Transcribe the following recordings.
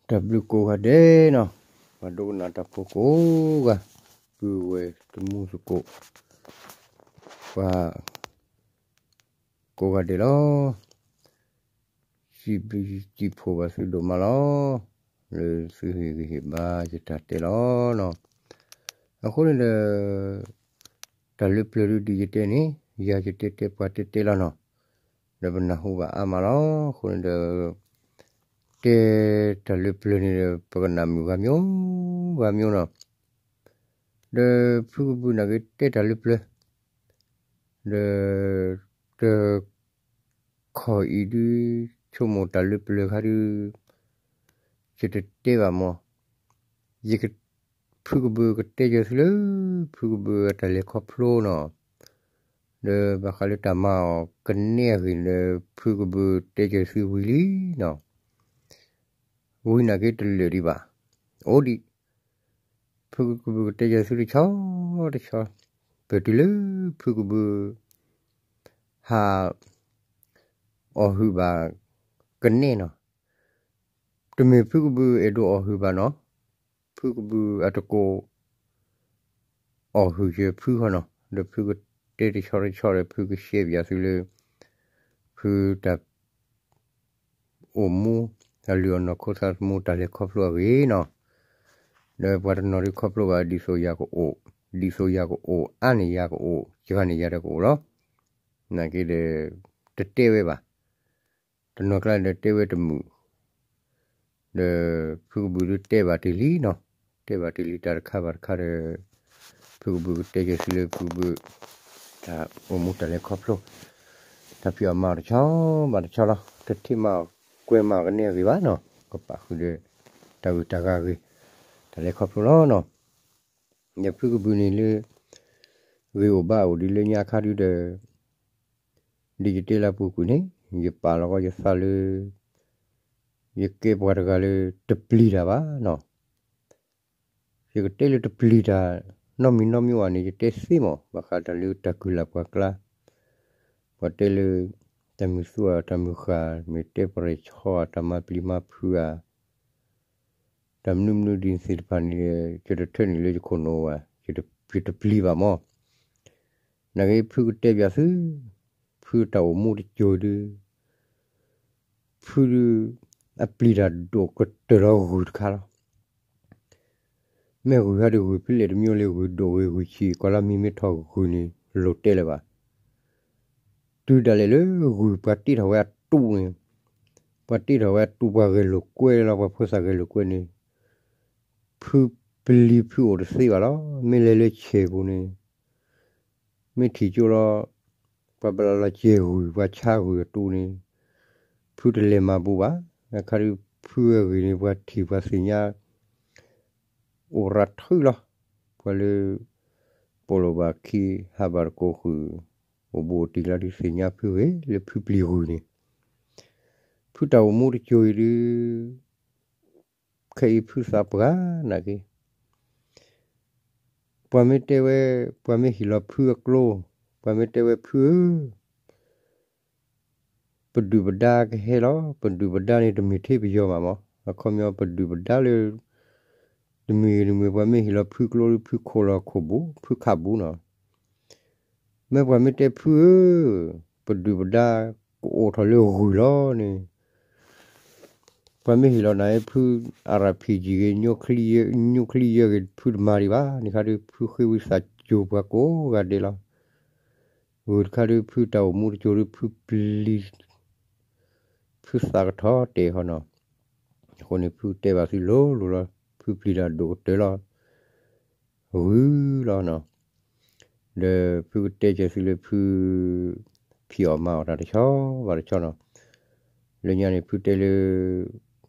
တၢ်ဘျုးကိးဂၤဒဲးနီၤ, ပှၤဒိကနၣ်တၢ်ဖိကိးဂၤ, ပုၢ်ဝဲၢ်တံၤသကိး, ပှၤကိးဂၤဒဲးလီၤ. စံးဘျုးစံးဖှိၣ်ဘၣ်သုဒိၣ်မးလီၤ. လၢသုဟ့ၣ်ဂံၢ်ဟ့ၣ်ဘါယတၢ်တဲလီၤနီၤ. အဃိန့ၣ်ဒီး တၢ်လၢပျၢၤဒုးဒ်ယတဲန့ၣ် ယၤယတဲတဲပှၤတဲတဲလီၤနီၤ. ဒီးပနၢ်ဟူဘၣ်အါမးလီၤ. အဃိန့ၣ်ဒီး တဲတၢ်လၢပျၢၤန့ၣ်ဒီး ပကနၣ်မုာ်ဂၤမျိၤဂၤမျိၤနီၤ. ဒီးဖုကဘုးနာ်က့တဲတၢ်လၢပျၢၤ ဒီး တခီအံၤဒုး ဆိကမိၣ်တၢ်လၢပျၢၤခါဒုး ယတတဲဘၣ်မး, ယက ဖုကဘုးကတဲယၤသုလၢ ဖုကဘုးအတၢ်လဲၤခီဖျိနီၤ. ဒီးဘၣ်ဃးလၢတၢ်မၤအီၤကနဲအဂ့ၢ်ဒီး ဖုကဘုးတဲယၤသုဝံၤလံနီၤ. ဝံၤနာ်က့တလၢာ်ဒံးဘၣ်, အိၣ်ဒံး ဖုကဘုးကတဲယၤသုတဆီတဆီ, ပတုၤလၢဖုကဘုး ဟး အီၣ်ဟုၣ်ဘၣ်ကနဲနီၤ. တမ့ၢ်ဖုကဘုးအဲၣ်ဒိးအီၣ်ဟုၣ်ဘၣ်နီၤ, ဖုကဘုးအတကိး အီၣ်ဟုၣ်ယဖုဃီနီၤ. ဒီးဖုကတဲတဆီတဆီဒီး ဖုကရှဲပၠးသုလၢ ဖုတၢ် အိၣ်မူ အလုၢ်အီၣ်နီၢ်ခိသးသမူတၢ်လဲၤခီဖျိအဂ့ၢ်နီၤ. ဒီးပှၤတနီၤဒုးခီဖျိဘၣ် ဒ်သိးယၤကအိၣ်, ဒ်သိးယၤကအိၣ်အါန့ၢ်ယၤကအိၣ်, ယဂၤန့ၢ်ယၤဒီးကအိၣ်လီၤ. နာ်က့ဒီး တတဲဝဲဘၣ်, တနီၤကျါဒီးတဲဝဲတမုာ်, ဒီးဖုကဘုးဒုးတဲဘၣ်တ့ၢ်လံနီၤ. တဲဘၣ်တ့ၢ်လံတၢ်တခါဘၣ်တခါဒီး ဖုကဘုးကတဲယၤသုလၢဖုကဘုး တၢ်အိၣ်မူတၢ်လဲၤခီဖျိ တၢ်ဖံးအီၣ်မၤအီၣ်တဆီဘၣ်တဆီလီၤ. တထံၣ်မၤအီၣ်ကွဲမၤအီၣ်ကနဲအဂ့ၢ်ဘၣ်နီၤ, ကပာ်ဃုာ်ဒီး တၢ်ဂုၤတၢ်ဂၤအဂ့ၢ် တၢ်လဲၤခီဖျိလီၤနီၤ. ယဖုကဘုးန့ၣ်လၢ ဂ့ၤအိၣ်ဘၣ်အိၣ်ဒ်လၢညါအခါဒုဒီး ဒ်ယတဲလၢအပူၤကွံာ်န့ၣ် ယပာ်လီၤကီယသးလၢ ယကဲပှၤတဂၤလၢတပျံၤတၢ်ဘၣ်နီၤ. ယကတဲလၢတပျံၤတၢ် နီတမံၤနီတမံၤဘၣ်န့ၣ် ယတဲသ့မး ဘၣ်ဃးတၢ်လၢတၢ်ကုၢ်လၢ်ပှၤကျါ, ပှၤတဲလၢ တၢ်မုၢ်သူဧါ တၢ်မုၢ်ဃၢ် မ့ၢ်တဲပရဲၣ်ဆီဧါ တၢ်မၤပျံၤမၤဖုးဧါ တၢ်မနုၤမနုၤဒ်န့ၣ်သ့ၣ်တဖၣ်န့ၣ် ယတထၢနုာ်လၢယခိၣ်နူာ်ဘၣ်, ယတပျံၤဘၣ်မး. နာ်က့ဖုကတဲပၠးသု, ဖုတၢ်အိၣ်မူတစိၤဒု ဖုဒု အပျံၤတၢ်ဒိၣ်ကတၢၢ်လီၤဂုၢ်တခါလီၤ. မ့ၢ်ဂုၢ်ဟါဒုး ဂုၢ်ဖဲလဲၣ်တမံၤလၢဂုၢ်ဒိၣ်ဂ့ၤဂုၢ်ဆံး ကီၢ်လါမံၤမ့ၢ်ထီၣ်ဂုၢ်န့ၣ် လိၣ်တဲလၢၤဘၣ်. တုၤဒၣ်လဲာ်လၢဂုၢ်ပှၤတ့ထီၣ်ဝဲအတူးန့ၣ်, ပှၤတ့ထီၣ်ဝဲအတူး ပှၤဂဲၤလိာ်ကွဲလီၤ, ပှၤဖိသၣ်ဂဲၤလိာ်ကွဲန့ၣ် ဖုပျံၤဖုအိၣ်တသ့ဘၣ်လီၤ. မ့ၢ်လဲၤလၢဆဲးပူၤန့ၣ် မ့ၢ်ထံၣ်ကၠိလီၤ ပှၤဘျးလီၤစဲၤဂုၢ် ပှၤဆါဂုၢ်အတူးန့ၣ် ဖုတလဲၤမၤဘူးဘၣ်. အခါဒုးဖုအဂ့ၢ်န့ၣ် ပှၤထံၣ်ပှၤသ့ၣ်ညါ အိၣ်ရၤထုးလီၤ. ပှၤလၢ ပိာ်လိာ်ဘၣ်ခံ ဟးဘၣ်တကိးဃုာ် အိၣ်ဘူးအိၣ်တံၢ်လီၤဒုးသ့ၣ်ညါဖုဂ့ၤ လၢဖုပျံၤဂုၢ်န့ၣ် ဖုတၢ်အိၣ်မူတစိၤအံၤဒုး ခဲအံၤဖုသးပှၢ်နာ်က့ ပှၤမ့ၢ်တဲဝဲ ပှၤမ့ၢ်ဟ့ၣ်လီၤဖုအကျိ ပှၤမ့ၢ်တဲဝဲဖုဧၢ ပဒုၣ်ပဒါကဟဲလီၤ. ပဒုၣ်ပဒါန့ၣ် တမ့ၢ်ထဲပယီၤဘၣ်မး, အခီပညီပဒုၣ်ပဒါလၢ တမံၤဂ့ၤတမံၤ ပှၤမ့ၢ်ဟ့ၣ်လီၤဖုကျိဒီး ဖုခိးလီၤခိၣ်ဘူး ဖုခးဘူးနီၤ. မ့ၢ်ပှၤမ့ၢ်တဲဖုဧၢ ပဒုၣ်ပဒါကအိၣ်ထီၣ်လၢဂုၢ်လီၤန့ၣ် ပှၤမ့ၢ်ဟ့ၣ်လီၤနၤ ဖု RPG ဂ့ၤ ညိချံယဲၢ်ဂ့ၤ ဖုတမၤဒံးဘၣ်. န့ၣ်ခါဒုး ဖုဃ့ဝံသးစူၤပှၤကိးဂၤဒဲးလီၤ. ဂုၢ်တခါဒုး ဖုတၢ်အိၣ်မူတစိၤဒုး ဖုပျံၤ ဖုသးကထီၣ်တဲာ်ဃီနီၤ. အဃိန့ၣ် ဖုတဲဘၣ်သုလိၤလိၤလီၤ. ဖုပျံၤတၢ်ဒိၣ်ကတၢၢ်လီၤ ဂုၢ်လီၤနီၤ. ဒီးဖုကတဲကဲသုလၢဖု ဖံးအီၣ်မၤအီၣ်တၢ်တဆီဘၣ်တဆီနီၤ. လၢညါန့ၣ် ဖုတဲလၢ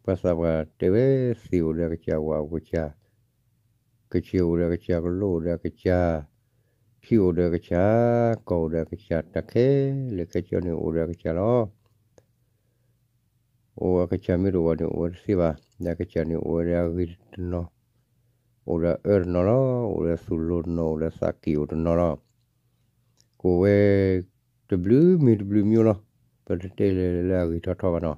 ပှၤသးပှၢ်တဲဝဲ သ့ၣ်အိၣ်ဒီးအကစၢ် ဝၣ်အိၣ်ကစၢ်, ကစၢၢ်အိၣ်ဒီးအကစၢ်, ကလိအိၣ်ဒီးအကစၢ်, ထံအိၣ်ဒီးအကစၢ်, ကီၢ်အိၣ်ဒီးအကစၢ်, တၢ်ခဲလၢာ်ခဲဆ့န့ၣ် အိၣ်ဒီးအကစၢ်လီၤ. အိၣ်အကစၢ်မ့ၢ်တအိၣ်န့ၣ် အိၣ်ဝဲတသ့ဘၣ်. ဒီးအကစၢ်န့ၣ် အိၣ်ဝဲဒီးအဂ့ၤတနီၤ, အိၣ်ဒီးအအၢတနီၤလီၤ, အိၣ်ဒီးသူၣ်လိၤတနီၤ, အိၣ်ဒီးသးကံၢ်အိၣ်တနီၤလီၤ. ကအိၣ်ဝဲ တဘျုးမံၤတဘျုးမံၤလီၤ. ပတတဲလၢလၢအဂ့ၤထီထီဘၣ်နီၤ.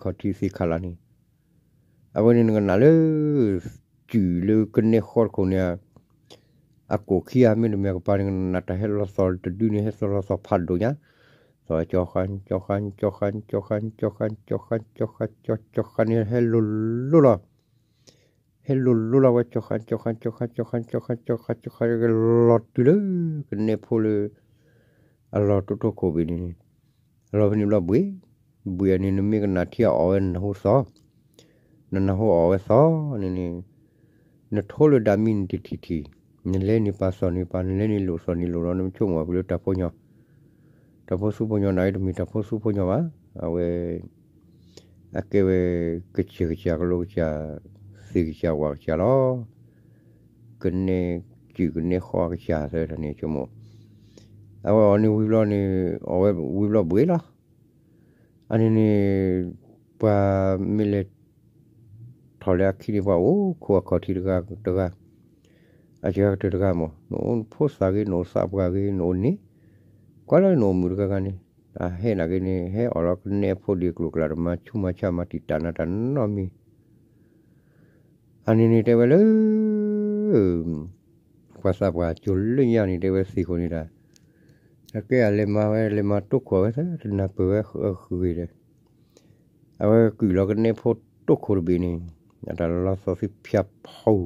ခီၣ်ထံးသ့ၣ်ခးလၢ်န့ၣ်, အဝဲန့ၣ်နကနၣ်လၢ စုၣ်လၢကနဲဃီတခိၣ်န့ၣ် အကိၣ်ခံဂၤ မ့တမ့ၢ်အကပၤန့ၣ် နကနၣ်တၢ်ဟဲလီၤသီၣ်တဒုန့ၣ် ဟဲသီၣ်လီၤသီၣ်ဖးဒိၣ်ညါ, သီၣ်ကၠီၤဃာ် ကၠီၤဃာ် ကၠီၤဃာ် ကၠီၤဃာ် ကၠီၤဃာ် ကၠီၤဃာ် ကၠီၤဃာ်န့ၣ် ဟဲလိၤလိၤလီၤ ဟဲလိၤလိၤလီၤဝဲ ကၠီၤဃာ် ကၠီၤဃာ် ကၠီၤဃာ် ကၠီၤဃာ် ကၠီၤဃာ် ကၠီၤဃာ် ကၠီၤဃာ် လီၤတုၤလၢ ကနဲဖိလၢ အလီၤတိၢ်တိၢ်ခိၣ်ဘ့ၣ်န့ၣ်န့ၣ်, အလီၤဖဲန့ၣ်ဘျီဘှံး, ဘှံးအန့ၣ် နမ့ၢ်ကနၣ်ထံအီၣ်ဝဲနနၢ်ဟူသီၣ်, နနၢ်ဟူအီၣ်ဝဲသီၣ်န့ၣ်န့ၣ်, နထိလၢဒၣ်မံန့ၣ်တထံၣ်ထံၣ်, နလဲၤန့ၣ်ပာ်သီၣ်န့ၣ်ပာ် နလဲၤန့ၣ်လိၣ်သီၣ်န့ၣ်လိၣ်လီၤ နမ့ၢ်ဆိကမိၣ်အီၤဖဲလၢတၢ်ဖိညီ, တၢ်ဖိသူဖိညီန့ၣ် တမ့ၢ်တၢ်ဖိသူဖိညီဘၣ်, အဝဲ အကဲဝဲ ကစၢၢ်ကစၢ်ကလိကစၢ် သ့ၣ်ကစၢ်ဝၣ်ကစၢ်လီၤ. ကနဲစုၣ်ကနဲဃီကစၢ်သၢတၢ်န့ၣ်ဆိကမိၣ်, အဝဲအီၤန့ၣ်ဝံၤဘျီန့ၣ် အီၣ်ဝဲဝံၤဘျီဘှံးလီၤ. အန့ၣ်န့ၣ် ပှၤမ့ၢ်လဲၤထီၣ်လၢအခံန့ၣ် ပှၤအိၣ်ခိးအခီၣ်ထံးတဂၤတဂၤ, အစှၤကတၢၢ်တဂၤမး နအိၣ်နဖိသၣ်ဂ့ၤ နအိၣ်သးပှၢ်ဂ့ၤ နအိၣ်န့ၣ် ကွၢ်လၢနအိၣ်မုာ်တဂၤဂၤန့ၣ် အဟဲနာ်က့န့ၣ် ဟဲအီၣ်လီၤကနဲဖိဒံးကျိၤကျါ တမၤဆူးမၤဆါမၤတံာ်တာ်နၤတၢ်နီတမံၤ, အန့ၣ်န့ၣ်တဲဝဲလၢ ပှၤသးပှၢ်ကၠိလၢညါန့ၣ် တဲဝဲသ့ၣ်ခိၣ်န့ၣ်တၢ်, အကဲအလဲၤမၤဝဲ လဲၤမၤတိခိၣ်အဝဲသ့ၣ် တနၢ်ပၢၢ်ဝဲအဂ့ၢ်ဒီး အဝဲကုၢ်လီၤကနဲဖိတိခိၣ်တဘ့ၣ်န့ၣ် အတၢ်လီၤသီသုဖၠါဖီ ဘျီဒုး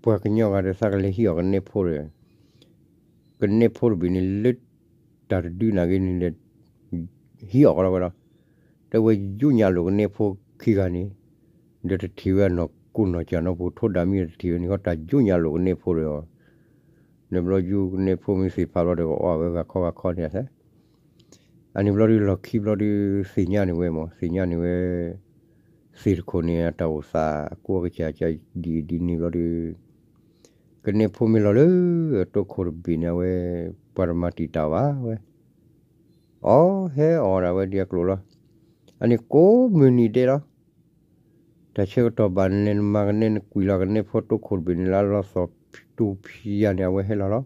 ပှၤကညီဂၤဒီးသးကလဲၤဟံးအီၣ်ကနဲဖိဒီး ကနဲဖိတဘ့ၣ်န့ၣ် လၢတၢ်တဒုနာ်က့န့ၣ်ဒီး ဟံးအီၣ်ကလီဝဲလီၤ. တဲဝဲယူညါလိာ်ကနဲဖိခံဂၤန့ၣ် ဒီးတထံၣ်ဝဲအနီၢ်ကိနီၢ်ကၢ်နီၢ်ပူၤ ထိးဒၣ်မံဒီးတထံၣ်ဝဲန့ၣ် ဃီတၢ်ယူညါလိာ်ကနဲဖိဒီး ဒီးဘျီယူကနဲဖိမ့ၢ်သ့ၣ်ဖးဘျီဒီး ကအီၣ်ဝဲဂၤခီဂၤခီန့ၣ်အသး အန့ၣ်ဘျီဒုးလီၢ်ခံဘျီဒုး သ့ၣ်ညါန့ၢ်ဝဲမး သ့ၣ်ညါန့ၢ်ဝဲ သ့ၣ်တခိၣ်န့ၣ် အတၢ်အိၣ်သးအကူအကစၢ်ဒ်အံၤဒ်န့ၣ်ဘျီဒုး ကနဲဖိမ့ၢ်လီၤလၢတိခိၣ်တဘ့ၣ်န့ၣ် အဝဲ ပှၤတမၤတံာ်တာ်ဘၣ်ဝဲ အီ ဟဲအီၣ်ဒၣ်ဝဲဒ်အကျိၤလီၤ. အန့ၣ်ကိးမုၢ်နံၤဒဲးလီၤ. တၢ်ဆၢကတီၢ်ဘၣ်နလဲၤနမၤကနဲ နကွံာ်လီၤကနဲဖိတိခိၣ်တဘ့ၣ်န့ၣ် လၢအလီၤသီၣ်တူဖၠါန့ၣ် အဝဲဟဲလီၤလီၤ.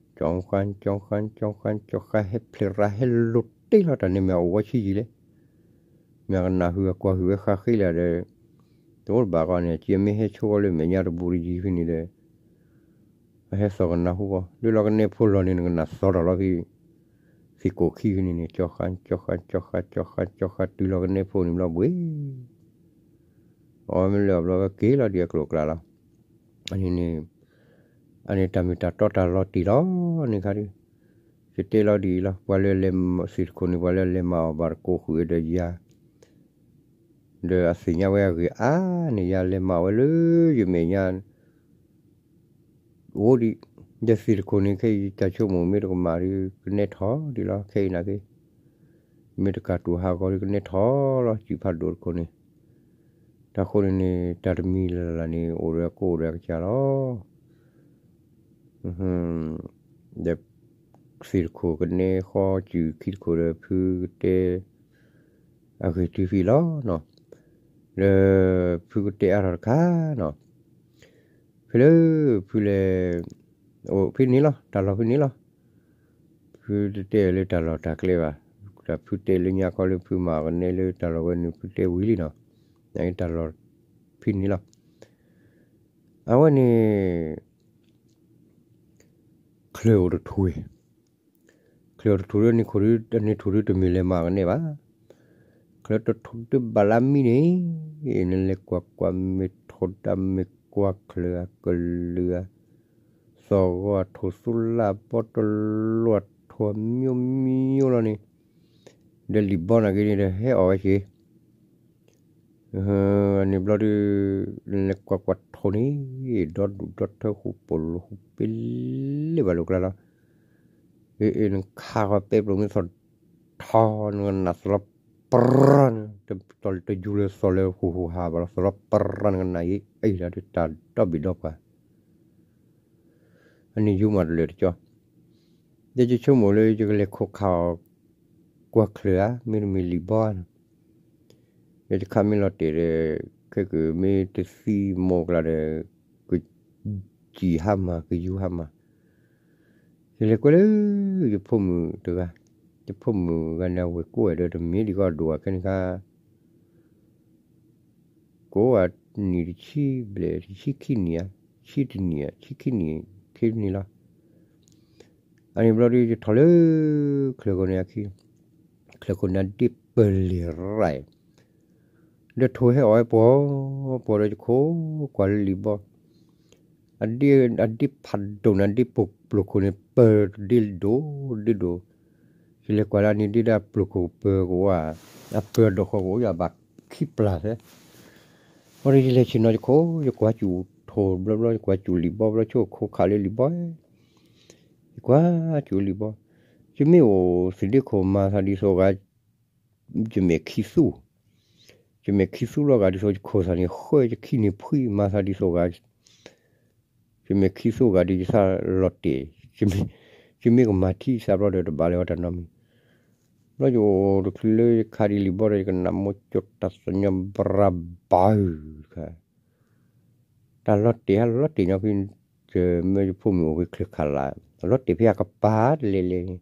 ကၠီဃါ ကၠီဃါ ကၠီဃါ ကၠီဃါ ဟဲဖျဲးရၤဟဲလိၤတ့ၢ်လီၤ တၢ်န့ၣ်မ့ၢ်အအိၣ်ဝဲဆံးယံာ်လဲၣ်. မ့ၢ်အကနၣ်ဟုၣ်အကွၢ်ဟုၣ်ဝဲဃါဃ့လၢဒီး တအိၣ်တဘၣ်ဃီန့ၣ် ကမ့ၢ်ဟဲဆိဝဲလၢမဲာ်ညါတဘူးတယံၤဖဲန့ၣ်ဒီး အဟဲသီၣ်ကနၣ်ဟူဃီ ဒုးလီၤကနဲဖိလီၢ်န့ၣ် နကနၣ်သီထီၣ်လီၤဖဲ သ့ၣ်ကိၣ်ခံဖဲန့ၣ်န့ၣ် ကၠီဃါ ကၠီဃါ ကၠီဃါ ကၠီဃါ ကၠီဃါ တုၤလီၤကနဲဖိန့ၣ်ဘျီဘှ့ၣ် အီမ့ၢ်လၢအဘျီဝဲက့ၤလီၤဒ်အကျိၤအကျဲလီၤ. အန့ၣ်န့ၣ် အန့ၣ်တၢ်မ့ၢ်တၢ်တီတၢ်လီၤတံၢ်လီၤန့ၣ်ခါဒုး ယတဲလီၤဒ်အံၤလီၤ ပှၤလၢလဲၤ သ့ၣ်တခိၣ်န့ၣ် ပှၤလၢလဲၤမၤအီၣ်ဘၣ်တကိးဃုာ်ဒီးယၤ ဒီးအသ့ၣ်ညါဝဲအဂ့ၢ်အါန့ၣ် ယၤလဲၤမၤဝဲလၢယမဲာ်ညါ အိၣ်ဒံး ယသ့ၣ်တခိၣ်န့ၣ် ခဲအံၤတၢ်ဆိကမိၣ်မ့ၢ်တကမၣ်ဒီး ကနဲထီၣ်ဒံးလီၤ ခဲအံၤနာ်က့ မ့ၢ်တကၢ်တူာ်ဟးဂီၤဒီးကနဲထီၣ်လီၤ စံးဖးဒိၣ်တခိၣ်န့ၣ် တၢ်ဃိန့ၣ်န့ၣ် တၢ်တမံၤလၢ်လၢ်န့ၣ် အိၣ်ဒီးအကိးအိၣ်ဒီးအကစၢ်လီၤ. ဒီးသ့ၣ်တခိၣ်ကနဲဃီစုာ်ခံတခိၣ်ဒီး ဖုကတဲ အဂ့ၢ်တုၤဖဲလီၤနီၤ, ဒီးဖုကတဲအါထီၣ်တခါနီၤ, ဖဲလၢ ဖုလဲၤ အိၣ်ဖဲန့ၣ်လီၤ တၢ်လီၢ်ဖဲန့ၣ်လီၤ, ဖုတတဲလၢတၢ်လီၢ်တၢ်ကျဲဘၣ်, တၢ်ဖုတဲလၢညါခီလၢဖုမၤကနဲလၢတၢ်လီၢ်ဝဲန့ၣ် ဖုတဲဝံၤလံနီၤ, တၢ်လီၢ်ဖဲန့ၣ်လီၤ, အဝဲန့ၣ် ချၢၣ်အိၣ်တထူၣ်, ချၢၣ်အိၣ်တထူၣ်ဒီး န့ၢ်ထိၣ်ဒုတမ့ၢ်လဲၤမၤကနဲဘၣ်, ချၢၣ်တထူၣ်ဒုဘၣ်လၢမံန့ၣ်, နလဲၤကွၢ်ကွၢ်မ့ၢ်ထိၣ်တၢ်မ့ၢ်ကွၢ်ချၢၣ်အကလုာ်, သီၣ်ဂီၤအထိၣ်သူလၢ်ဘီတလီၢ်ထိၣ်အမျိုးမျိုးလီၤန့ၣ်, ဒီးလံာ်ဘီနာ်က့န့ၣ်ဒီးဟဲအီၣ်ဝဲက့ၤ န့ၣ်ဘျီဒုး နလဲၤကွၢ်ကွၢ်ထိၣ်န့ၣ်, ဒီဒူၣ်ဒီထၢဃူပိာ်လိာ်ဃူပ့လ့ဘၣ်လိာ်ကျါလီၤ, အ့ၣ်အ့ၣ် နခးဃီပဲပျိမ့ၢ်သီၣ်ထီ နကနၣ်သီၣ်လီၤပရၢ်, တယူၤလၢသီၣ်လၢဃူဃူဟးဘၣ်လီၤ သီၣ်လီၤပရၢ် နကနၣ်အ့ၣ်အ့ၣ်ဒီးတၢ်ဒီဘ့ၣ်ဒီပှၤ အန့ၣ်ယိမးတလၢာ်တကီ, ဒီးယဆိကမိၣ်လၢယကလဲၤခိးခးအီၤ ကွၢ်ချၢၣ်ဧါ မ့တမ့ၢ်လံာ်ဘီဧါ, ဒီးယခးမ့ၢ်လီၤတဲာ်ဒီး ခဲကမ့ၢ်တသံမိၢ်ကျါဒီး ကစံၣ်ဟါမၢ် ကယူၤဟါမၢ်, ယလဲၤကွဲလၢ ယဖိမုၣ်တဂၤ, ယဖိမုၣ်ဂၤန့ၣ် အဝဲၢ်ကိးဝဲဒီးတမ့ၢ်ဒံးကီၢ်ဒိၣ်ဧါ ခဲန့ၣ်ခါ ကိးဂၤနံၣ်တဆံဘျဲၣ် တဆံခံနံၣ်ဧါ, ဆံတနံၣ်ဧါ ဆံခံနံၣ် ခံနံၣ်လီၤ, အန့ၣ်ဘျီဒုးယထီၣ်လၢ ချၢၣ်ခိၣ်န့ၣ်အခံ, ချၢၣ်ခိၣ်န့ၣ်အဒ့ပၢၢ်လံၤရၣ်, ဒီးထိၣ်ဟဲအီၣ်ဝဲပှီၤ, ပှီၤဒီးယခိးကွၢ်လၢလံာ်ဘီ အဒ့ဖးဒိၣ်န့ၣ် အဒ့ပိာ်ပျိာ်ခိၣ်န့ၣ် ပၢၢ်တဒ့ဒိၣ်ဒ့ဒိၣ်, ယလဲၤကွၢ်လၢအန့ၣ်ဒ့ဒၣ်ပျိာ်ခိၣ်ပၢၢ်ကဝါ, အပၢၢ်ဒီးဃီကအိၣ်ယဘၣ်ခံပျၢ်သဲ, ဘျီဒီးယလဲၤဆ့ၣ်နီၤယခိး ယကွၢ်စူၣ်ထိၣ်ဘျီဘျီ ယကွၢ်စူၣ်လံာ်ဘီဘျီ ဆိခိးခးလၢလံာ်ဘီ, ယကွၢ်စူၣ်လံာ်ဘီ, ယမ့ၢ်အိၣ်သုးဒ့ခိၣ်မၤသးဒ်သိးဂၤ ယမဲာ်ခံသူ, ယမဲာ်ခံသူလီၤဂာ်ဒ်သိးယခိၣ်သးန့ၣ် ဃၢယခံန့ၣ်ဖှံမၤသးဒ်သိးဂၤ, ယမဲာ်ခံသူဂာ်ဒ်ယသးလီၤတဲာ်, ယမ့ၢ်ကမၤထံသးဘျီဒီးတဘၣ်လၢၤဝဲတၢ်နီတမံၤ, ဘျီယအိၣ်တချုးလၢယခးဒံးလံာ်ဘီဒီး ယကနၣ်မိၢ်ကၠီတၢ်သညီဘြၣ်ဘၣ်, တၢ်လီၤတဲာ်ဟဲလီၤတဲာ်ညီဖဲ ယမၢယဖိမုၣ်အိၣ်ဖဲချၢၣ်ခးလး, လီၤတဲာ်ဖဲအကပၤတလဲၤလဲၤန့ၣ်,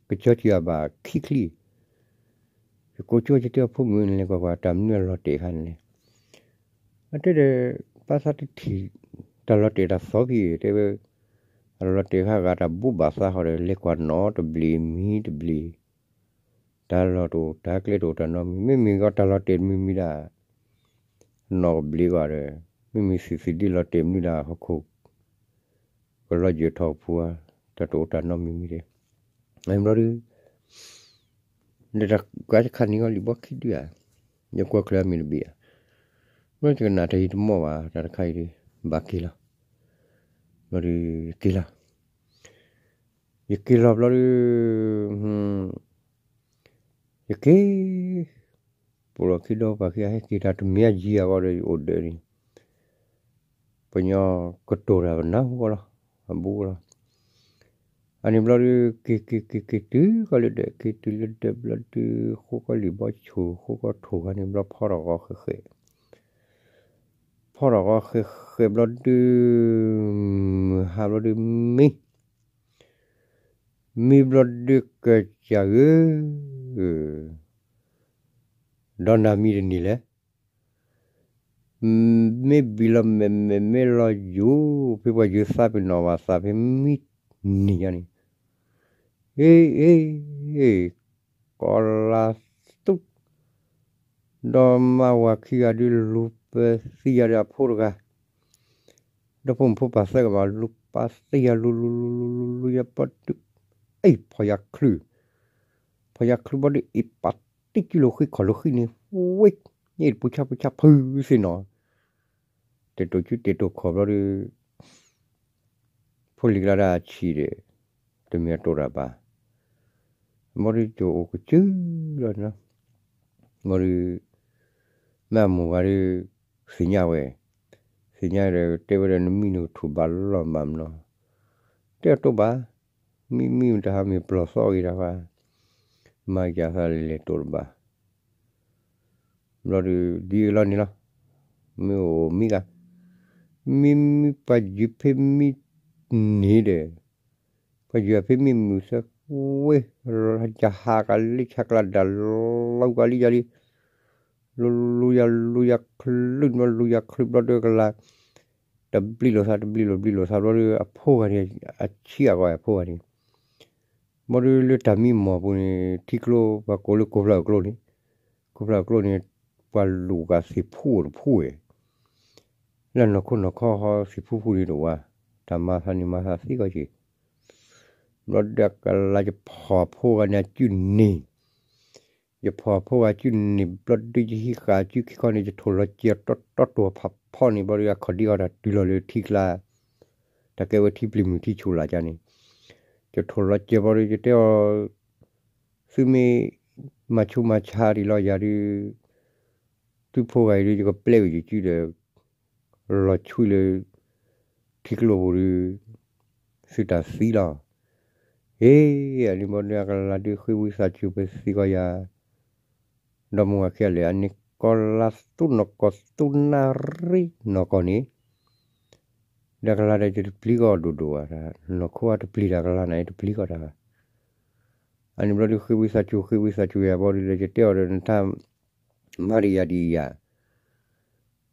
ကကၠီကံအဘၣ်ခံချံ, ယကိးကၠီကတဲအဖိမုၣ်န့ၣ်လဲၤကွၢ်ကွၢ် တၢ်မနုၤအလီၤတဲာ်ခါန့ၣ်လဲၣ်, အတဲဒီး ပၢ်သးတထံၣ် တၢ်လီၤတဲာ်တၢ်သီဖဲအံၤ တဲဝဲ, အလီၤတဲာ်ဃာ်ဂၤတၢ်ဘူၣ်ဘၣ်သးဃီဒီး လဲၤကွၢ်နီတဘျီမံတဘျီ, တၢ်လီၢ်တအိၣ်တၢ်ကျဲတအိၣ်တၢ်နီတမံၤ, မ့မ့ၢ်ဂီၤတၢ်လီၤတဲာ်တမံၤမံၤဒၣ် နီၢ်ကဘျံးကွၢ်ဒီး မ့မ့ၢ်သ့ၣ်သ့ၣ်ဒ်လီၤတဲာ်မနုၤဒၣ်ဟီၣ်ခိၣ် ကလီၤယၢၢ်ထီၣ်ပူၤဧါ, တၢ်တအိၣ်တၢ်နီတမံၤမံၤဒီး ဘျီဒုး ဒီးတၢ်ကါတခါန့ၣ်ဂီၢ်လံာ်ဘီခံဒုဧါ, ယကွၢ်ချၢအမံၤတဘ့ၣ်ဧါ, ဘျီယကနၣ်တၢ်ဟံၣ်တမီၢ်ဘၣ် တၢ်တခါအံၤဒီး ဘၣ်က့ၤလီၤ, ဘျီဒုး ယက့ၤလီၤ, ယက့ၤလီၤဘျီဒုး ယက့ၤ ပိာ်လီၤခံဒီးပာ်ခံ အဟဲက့ၤတၢ်တမံၤအယံၤအဂီၢ်ဒီး ယအိၣ်ဒၢးန့ၣ် ပညီကတိၤတၢ်ပနၢ်ဟူဂီၢ်လီၤ, အဘူးဂီၢ်လီၤ. အန့ၣ်ဘျီဒုး က့ၤက့ၤက့ၤက့ၤတုၤကီၢ်လၢဒၢး က့ၤတုၤလၢဒၢးဘျီဒုး ဃိကီၢ်လံာ်ဘီဆိၣ် ဃိကီၢ်ထိၣ်ဂၤန့ၣ်ဘျီ ဖီထီၣ်ဂီၤဃဲးဃဲး, ဖီထီၣ်ဂီၤဃဲးဃဲးဘျီဒုး မုၢ်ဟါဘျီဒုးမံ မံဘျီဒုးကစၢ်ဧၢ, ဒီးနၤမံတန့ၢ်လဲၣ်, မ့ၢ်ဘံၣ်လီၤမဲာ်မဲာ်မ့ၢ်လီၤယိာ် ဖဲပှၤယိၤသးပ့ၤနီၣ်ဘၣ်သးဖဲမံ န့ၣ်ညါန့ၣ်, အ့ အ့ အ့ ကီၤလါသူ ဒီးမါဝၤခံဂၤဒုး လူၤပသံယၤဒီးအဖိတဂၤ, ဒီးဖိမုၣ်ဖိပၢ်သၢဂၤဘၣ် လူၤပသံယၤ လူၤလူၤလူၤလူၤလူၤလူၤယၤဘျီဒုး, အ့ ဖီၣ်ယၤချုး, ဖီၣ်ယၤချုးဘျီဒုး အ့ၣ်ပာ်တံၢ်ကံလိာ်ဃံခီၣ်လိာ်ဃံန့ၣ် ဝ့ၢ်, န့ၣ်တပူၤဆါပူၤဆါဖုသ့ၣ်နီၤ တဲာ်တိာ်စုတဲာ်တိာ်ခီၣ်ဘျီဒီး ဖိလံၤကျါဒၣ်အဆံးဒီး တမ့ၢ်အတိာ်တၢ်ဘၣ်, ဘျီဒုးကအိၣ်ကစုလီၤနီၤ, ဘျီဒုး မ့ၢ်အမိၢ်ဂၤဒုး သ့ၣ်ညါဝဲ, သ့ၣ်ညါဒီးတဲဝဲဒီး နမံနကထူၣ်ဘၣ်လီၤဘၣ်မနီၤ, တဲအတိာ်ဘၣ်, မံမံတဟါမ့ၢ်ပျီၢ်သီဂ့ၤတၢ်ဘၣ်, မၤကစၢ်သးလဲၤတိာ်တဘၣ် ဘျီဒုး ဒ်အလီၢ်န့ၣ်လီၤ, မ့ၢ်အိၣ်မံဂၤ, မံမံပှၤယုၤဖဲမံန့ၣ်ဒီး, ပှၤယုၤဖဲမံမုၢ်ဆၢဝ့ၢ်, ယဟးကလံဆါကျါဒၣ်လီၤကလံယၤလံ, လူၤလူၤယၤလူၤယၤချုးဘျီ လူၤယၤချုးဘျီဒီးကလၤ, တဘျံးလိာ်သး တဘျံးလိာ်ဘျံးလိာ်သးဘျီဒီး အဖိဂၤန့ၣ် အဆံးအဂီၢ်အဖိဂၤန့ၣ် ဘျီဒုးလၢတၢ်မံမီၢ်ပူၤန့ၣ် ထံကျိ ပှၤကိးလၢကိးဖျၢၣ်အကျိန့ၣ်, ကိးဖျၢၣ်အကျိန့ၣ် ပှၤလူၤကသံၣ်ဖူအိၣ်တဖူဝဲ, လၢနီၢ်ခိနီၢ်ခီဟီသံၣ်ဖူဖူန့ၣ်တအိၣ်ဝဲ, တၢ်မၤသးန့ၣ်မၤသးသ့ကီၢ်က့ၤ, ဘျီဒုးကလၤယဖီၣ်ဖိဂၤန့ၣ်အစုန့ၣ် ယဖီၣ်ဖိဂၤစုန့ၣ် ဘျီဒုးယဟံးဃာ်စုခံခီန့ၣ် ယထိၣ်လီၤစဲၤတီတီတီၤဖးဖီန့ၣ် ဘျီဒုးအခီၣ်ဒံအီၤတၢ်တုၤလီၤလၢထံကျါ, တၢ်ကဲဝဲထံပျံၤမုၢ်ထံဆူၣ်လၢ်ကန့ၣ်, ယထိၣ်လီၤစဲၤဘျီဒီး ယတဲအီၤ, သုမ့ၢ်မၤဆူၣ်မၤဆါဒံးလီၤယၤဒုး သုဖိဂၤအံၤဒုး ယကပျဲဝံၤယစုဒီး လီၤဆှံလၢ ထံကျိပူၤဒုး သုတၢ်သံလီၤ. အ့ အန့ၣ်ဘျီဒုးအကလၤဒုးဃ့ဝံသးစူၤပသံကွၢ်ယၤ, ဒီမါဝၤခံဂၤလဲၣ် အန့ၣ်ကီၤလၤသူနီၢ်ကီၢ်သူနၣ်ရံၣ်နီၢ်ကီၢ်န့ၣ်, ဒီးကလၤဒီးယတပျံၤကီၢ်ဒိၣ်ဒိၣ်ဘၣ်, နီၢ်ခိအတပျံၤတၢ်ကလၤန့ၣ် တပျံၤကီၢ်တၢ်ဘၣ်. အန့ၣ်ဘျီဒုးဃ့ဝံသးစူၤ ဃ့ဝံသးစူၤယၤဘျီဒုးဒီး ယတဲအီၤဒီးနတၢ် မၤဒံးယၤဒံးယၤ,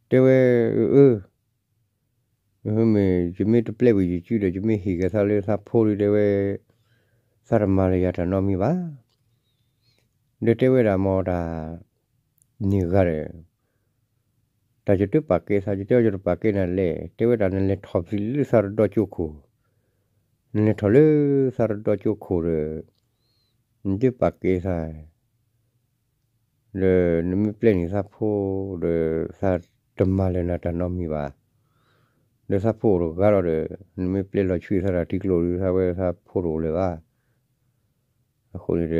တဲဝဲ, အၢ, မ့ၢ်ယမ့ၢ်တပျဲဝံၤယစုဒီး ယမ့ၢ်ဟ့ၣ်က့ၤသးလၢသးဖိဒုး တဲဝဲ, သးတမၤလၢယၤတၢ်နီတမံၤဘၣ်. ဒီးတဲဝဲဒၣ်မ့ၢ်တၢ် န့ၢ်ဂၤဒီး တၢ်ယတပာ်ကဲသး ယတဲအီၤယတပာ်ကဲနၤလဲၣ်, တဲဝဲဒၣ်နလဲၤထီၣ်ဖဲလၢသးတဒီကၠိခိၣ်, နလဲၤထီၣ်လၢသးတဒီကၠိခိၣ်ဒီး နတပာ်ကဲသး ဒီးနမ့ၢ်ပျဲန့ၢ်သးဖိဒီး သးတမၤလၢၤနၤတၢ်နီတမံၤဘၣ်. ဒီးသးဖိအိၣ်တဂၤလီၤဒီး နမ့ၢ်ပျဲလီၤဆှံသးတၢ်ထံကျိဒုး သးဝဲသးဖိတအိၣ်လၢၤဘၣ်. အဃိန့ၣ်ဒီး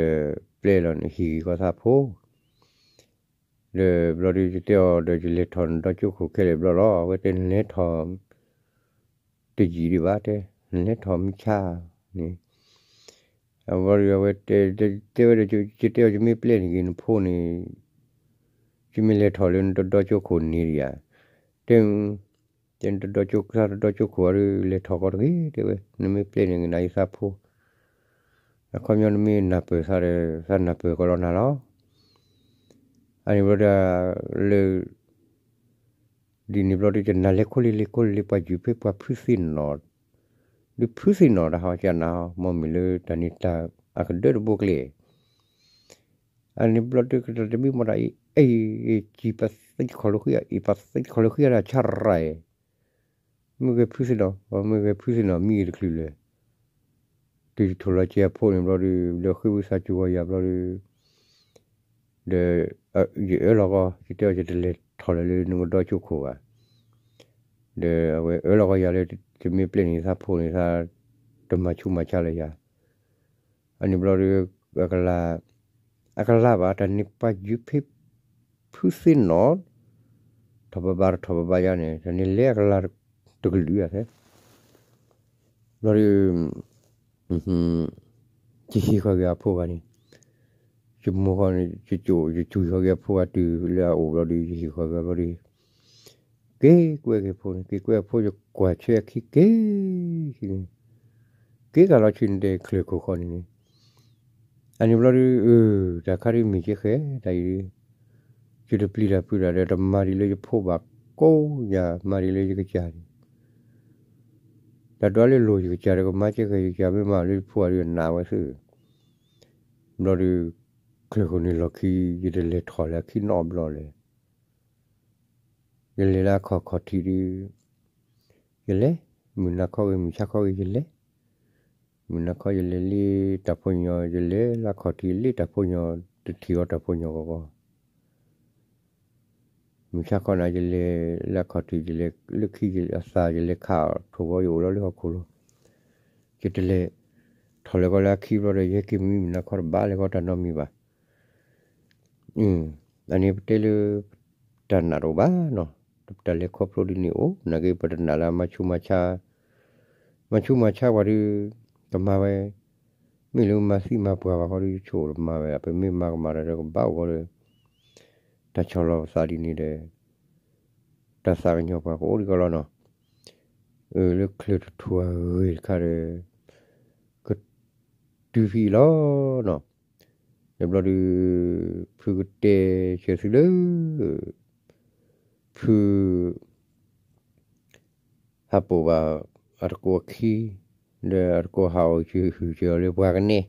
ပျဲလီၤနဟံၣ်ဂံၢ်ကီသးဖိ ဒီးဘျီဒုးယတဲအီၤဒီး ယလဲၤထီၣ်နဒီကၠိခိၣ်ခဲလၢာ်ဘျီလီၤ. အဝဲတဲနလဲၤထီၣ် တယံာ်ဒံးဘၣ်တဲ, နလဲၤထီၣ်မုၢ်ဆါန့ၣ်, အဝဲတဲဝဲဒီး ယတဲအီၤ ယမ့ၢ်ပျဲန့ၢ်က့ၤနဖိန့ၣ် ယမ့ၢ်လဲၤထီၣ်လၢနတဒီကၠိခိၣ်န့ၣ်ဒံးဧါ. တဲ, တဲနတဒီကၠိ သးတဒီကၠိခိၣ်အံၤ လဲၤထီၣ်ကီတဂ့ၤ တဲဝဲ, နမ့ၢ်ပျဲန့ၢ်က့ၤနၤယသးဖိ အခီပညီနမ့ၢ်နၢ်ပၢၢ်သးဒီး သးနၢ်ပၢၢ်ကီးလီၤနၤလီၤ. အန့ၣ်ဘျီဒီး လၢ ဒ်န့ၣ်ဘျီဒုး ယနၤလဲၤခိၣ်လ့လ့ခိၣ်လ့လ့ ပှၤယုၢ်ဖ့ၣ်ပှၤဖုသ့ၣ်နီၣ်, ဒုးဖုသ့ၣ်နီၣ်တၢ်ဟီကနၤ မ့မ့ၢ်လၢတၢ်န့ၣ်တၢ်အကဒၢတဘိကျဲ, အန့ၣ်ဘျီဒုး ကတၢၢ်တဘ့ၣ်မီၤတၢ်အံၤ အံၤ ကံၢ်ပသံခီၣ်လၢဃံအံၤ ပသံခီၣ်လၢဃံအတၢ်ဆါရၣ်အံၤ မ့ၢ်ဂဲၤဖုသ့ၣ်နီၣ် မ့ၢ်ဂဲၤဖုသ့ၣ်နီၣ်မံဂ့ၤတချုးလၢ တုၤယထိၣ်လီၤက့ၤအဖိန့ၣ်ဘျီဒုး ဒီးဃ့ဝံသးစူၤဂီၤယၤဘျီဒုး ဒီး ယအၢလီၤကီၢ် ယတဲအီၤ ယတလဲၤထီၣ်လၢၤလၢနကဒီကၠိခိၣ်ဘၣ်. ဒီးအဝဲအၢလီၤကီၢ်ယၤလၢ ယမ့ၢ်ပျဲန့ၢ်သးဖိန့ၣ်သး တမၤဆူးမၤဆါလၢၤယၤ အန့ၣ်ဘျီဒုး အကလၤ အကလၤဘၣ် တၢ်န့ၣ်ပှၤယုၢ်ဖ့ၣ်ဖုသ့ၣ်နီၣ် ထီၣ်ဘၣ်ဘၣ်တထီၣ်ဘၣ်ဘၣ်ယါန့ၣ် တၢ်န့ၣ်လဲၤအကလၤတကလုာ်အသဲ ဘျီဒုး ယဟ့ၣ်ဃီၤက့ၤအဖိဂၤန့ၣ် ယမိၢ်ဃီန့ၣ် ယစူၢ်ဃီၤက့ၤအဖိဂၤတုၤလၢအအိၣ်ဘျီဒုး ယဟ့ၣ်ဃီၤက့ၤဘျီဒုး က့ၤကွဲက့ၤဖိန့ၣ် က့ၤကွဲအဖိ ယကွၢ်ဆၢအခံက့ၤ က့ၤကလီၤဆံန့ၣ်တဲချၢၣ်ခိၣ်ဃီန့ၣ်န့ၣ် အန့ၣ်ဘျီဒုး တၢ်ခါဒုးမ့ၢ်ကဲဃဲ တၢ်အံၤဒုး ယတပျံၤတၢ်ဖုးတၢ်ဒီး တမၤဒ်လၢယဖိဘၣ်ကိးယၤ မၤဒ်လၢယကစၢ်န့ၣ် တၢ်ဒွးလၢလိၢ်ယကစၢ်ဒီးကမၤကဲဃဲ ယကစၢ်မ့ၢ်မၤလၢယဖိအံၤဒုး နာ်ဝဲသ့ၣ် ဘျီဒုး ချၢၣ်ခိၣ်န့ၣ်လီၢ်ခံ ယတလဲၤထီၣ်လၢအခံနီတဘျီလဲၣ် ယလဲၤလၢအခီၣ်ခီၣ်ထံးဒုး ယလဲၤ မုၢ်နၤခီဂ့ၤ မုၢ်ဆါခီဂ့ၤ ယလဲၤ မုၢ်နၤခီယလဲၤလ့တၢ်ဖိညီ ယလဲၤလၢအခီၣ်ထံးလ့တၢ်ဖိညီ တထံၣ်အီၤတၢ်ဖိညီဂီၢ်ဂီၢ် မုၢ်ဆါခီန့ၣ် ယလဲၤလၢအခီၣ်ထံး ယလဲၤလၢခံအသး ယလဲၤခးထိၣ်ဂီၤ ယအိၣ်လီၤလၢဟီၣ်ခိၣ်လီၤ ယတလဲၤထီၣ်လဲၤကီးလၢအခံဘျီဒီး ယဟဲက့ၤမံမုၢ်နၤခီတဘၣ်လဲၤကီးတၢ်နီတမံၤဘၣ် အန့ၣ်ပတဲလၢ တၢ်နာ်တအိၣ်ဘၣ်နီၤ တၢ်လဲၤခီဖျိဒ်န့ၣ်အိၣ် နာ်က့ပတနာ်လၢမၤဆူးမၤဆါ မၤဆူးမၤဆါပှၤဒုး ကမၤဝဲ မ့ၢ်လၢမၤသံမၤပှၢ်ဘၣ်ဃီဒုး ယဆိကမိၣ်တမၤဝဲ ပမ့ၢ်မၤကမၣ်တၢ်ဒီးကဘၣ်အိၣ်ဃီဒီး တၢ်ဆီၣ်လီၤပသးဒ်န့ၣ်ဒီး တၢ်သးကညီၤပှၤကအိၣ်ဒံးကီးလီၤနီၤ လၢချၢၣ်တထူၣ်အဂ့ၢ်တခါဒီး ကတုၤဖဲအံၤလီၤနီၤ ဒီးဘျီဒုး ဖုကတဲဆၢသုလၢ ဖု ဟးပိာ်ဘၣ် အတကိးအခံ ဒီးအတကိးဟးအီၣ်ဟုၣ်စၢၤအီၤလၢပှၤကနဲ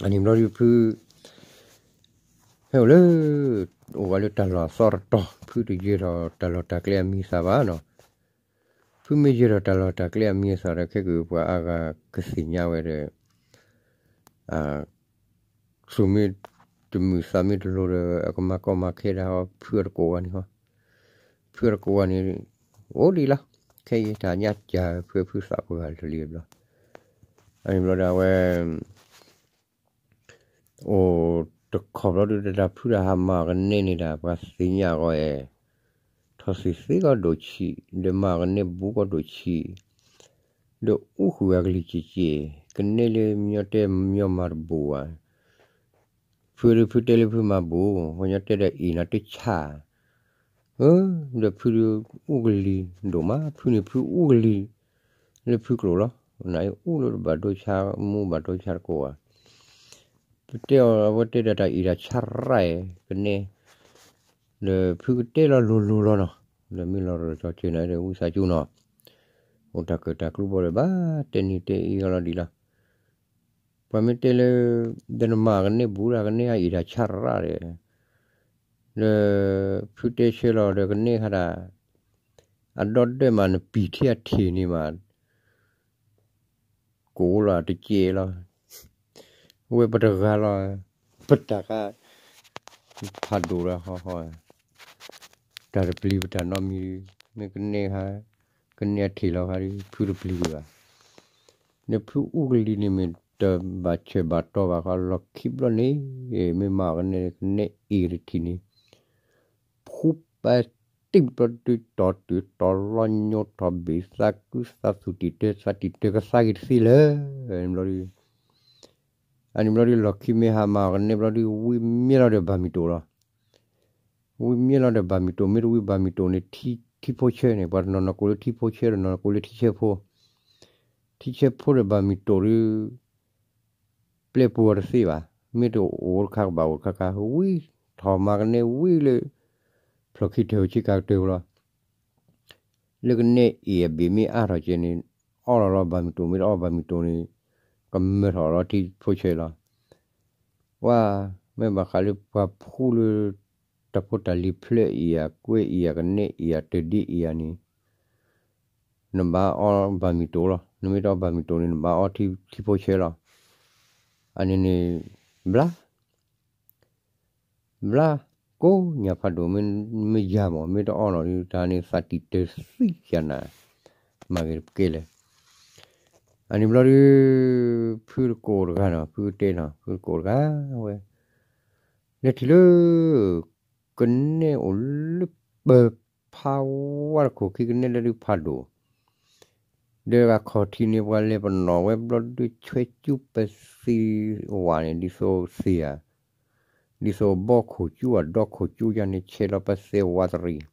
အန့ၣ်ဘျီဒုးဖု ဖဲအိၣ်လၢ အိၣ်ဘၣ်လၢတၢ်လီၢ်အသီတတီၤ ဖုတယၢၤထီၣ်တၢ်လီၢ်တၢ်ကျဲအမံၤအသၣ်ဘၣ်နီၤ ဖုမ့ၢ်ယၢၤထီၣ်တၢ်လီၢ်တၢ်ကျဲအမံၤအသၣ်ဒီး ခဲကပှၤအါဂၤကသ့ၣ်ညါဝဲဒီး သူၣ်မ့ၢ်တမုာ်သးမ့ၢ်တလိၤဒီး အကမၤကီမၤခဲဒၣ်ဟီ ဖုအတကိးဂၤန့ၣ်ဟီ ဖုအတကိးဂၤန့ၣ် အိၣ်ဒံးလီၤ ခဲအံၤတၢ်ညါစၢ်ဖုဖုသးပှၢ်ဂၤလၢလံဘျီ အန့ၣ်ဘျီဒီးအဝဲ အိၣ်တခီဘျီဒုး တၢ်ဖုတၢ်ဟးမၤအီၤကနဲန့ၣ်ဒၣ် ပှၤသ့ၣ်ညါအဂီၢ်အဲၣ် ထီၣ်သ့ၣ်သ့ကီၢ်ဒိၣ်ဆံး ဒီးမၤအီၤကနဲဘူးကီၢ်ဒိၣ်ဆံး ဒီးအူဃုာ်အကလံၤစ့ၢ်ကီး ကနဲလၢမညီတဲမညီမၤတဘူးဘၣ် ဖုဒုးဖုတဲလၢဖုမၤဘူး ပှၤညီတဲဒီးအ့ၣ်နၤတဆၣ် ဒီးဖုဒုးအူကလံၤဒိၣ်မး ဖုန့ၣ်ဖုအူကလံၤ လၢဖုကျိာ်လီၤ နအူလၢတဘၣ်ဒိဆါမူဘၣ်ဒိဆါတကိးဘၣ် ပတဲအီၤ အဝဲတဲဒီးတၢ်အ့ၣ်တၢ်ဆါရၣ်အဲၣ် ကနဲ ဒီးဖုကတဲလီၤလိၤလိၤလီၤနီၤ ဒီးမ့ၢ်လီၤရၢၢ်စီၤစၢၤနၤဒီး ဝံသးစူၤနီၤ အိၣ်တၢ်ကၢၣ်တၢ်ကျူဘီဒီး ဘၣ်တဲနံၤတဲအ့ၣ်ဂီၤလီၤဒံးလီၤ ပှၤမ့ၢ်တဲလၢ ဒီးနမၤကနဲဘူးဒၣ် ကနဲအအ့ၣ်တၢ်ဆါရၣ်ဒီး ဒီး ဖုတဲဆၢလီၤဒီးကနဲခါဒၣ် အဒီဒၢမးနပံာ်ထံအထံၣ်န့ၣ်မး ကိးလီၤတကဲလီၤ ဝဲပတဂၤလီၤ ပတၢ်ခါ ဖးဒိၣ်လီၤဟီဟီ တၢ်တပျံၤပတၢ်နီတမံၤ မ့ၢ်ကနဲခါ ကနဲအထံၣ်လီၤခါဒီး ဖုတပျံၤဒံးဘၣ် ဒီးဖုအူကလံၤန့ၣ်မ့ၢ်တဘၣ်ဆၢဘၣ်တီဘၣ်ဃီ လီၢ်ခံဘျီန့ၣ် မ့ၢ်မၤအီၤကနဲ ကနဲအ့ၣ်တထံၣ်န့ၣ် ဖူပာ်တံၢ်ဘျီဒုး တီၤတုၤတီၤလီၤညိထီၣ်ဘ့ၣ်သးကုသးသူၣ်တံာ်တၢ သးတံာ်တၢကသးဂ့ၤတသ့လၢၤ ဘျီဒုး အန့ၣ်ဘျီဒုး လီၢ်ခံမ့ၢ်ဟးမၤအီၤကနဲဘျီဒုး ဝံမ့ၢ်လီၤဒီးဘၣ်မံၤတိာ်လီၤ ဝံမ့ၢ်လီၤဒီးဘၣ်မံၤတိာ် မ့ၢ်တဝံဘၣ်မံၤတိာ်န့ၣ် ထံ ထံဖိဆၢန့ၣ် ပှၤတနီၤနီၤကိးလၢထံဖိဆၢ တနီၤနီၤကိးလၢထံဆၢဖိ ထံဆၢဖိဒီးဘၣ်မံၤတိာ်ဒုး ပျဲပူၤအီၤတသ့ဘၣ် မ့ၢ်တအိၣ်တခါကဘၣ်အိၣ်တခါခါ ဝံ ထီၣ်မၤကနဲဝံၤလၢ ဖျိၣ်ခံထၢၣ်ဆံကၤကတၢၢ်လီၤ. လၢကနဲအ့ၣ်အဘ့ၣ်မ့ၢ်အါထီၣ်ကဲန့ၣ် အီလီၤလီၤဘၣ်မုၢ်တိၣ် မ့ၢ်တအီဘၣ်မုၢ်တိၣ်န့ၣ် ကမၢၢ်ထီၣ်လီၤထံဖိဆဲးလီၤ. ဝါ, မ့ၢ်ဘၣ်ဃးလၢပှၤဖှူလၢ တၢ်ဖိတၢ်လံၤဖျၢၣ်အ့ၣ်ဧါ ကွဲအ့ၣ်ဧါ ကနဲအ့ၣ်ဧါ တၢ်ဒ့အ့ၣ်ဧါန့ၣ် နဘၣ်အီဘၣ်မုၢ်တိၣ်လီၤ. နမ့ၢ်တအီဘၣ်မုၢ်တိၣ်န့ၣ် နဘၣ်အီထံဖိဆဲးလီၤ. အန့ၣ်န့ၣ် ဘျါ ဘျါကိးညၣ်ဖးဒိၣ် မ့ၢ်ယၤမး မ့ၢ်တအီနီၤဒုး တၢ်န့ၣ်သးတံၢ်တသံယၤနၤ မၤဂ့ၤတကဲလဲၣ်. အန့ၣ်ဘျီဒုး ဖုတကိးတဂၤနီၤ ဖုတဲနီၤ ဖုတကိးတဂၤဝဲ လဲၤထံၣ်လၢ ကနဲအိၣ်လၢပၢၤဖးဝါတခိၣ်ခံ ကနဲဒၢဒုးဖးဒိၣ် ဒီးဂၤခီၣ်ထံးန့ၣ် ပှၤလဲၤပနီၣ်ဝဲဘျီဒုး ဆွဲကၠူပသံဝဲန့ၣ် ဒ်သိးသ့ဧါ, ဒ်သိးဘီခိၣ်ကၠူအဒီခိၣ်ကၠူယါန့ၣ် ဆဲးလီၤပသဲဝးတရံး,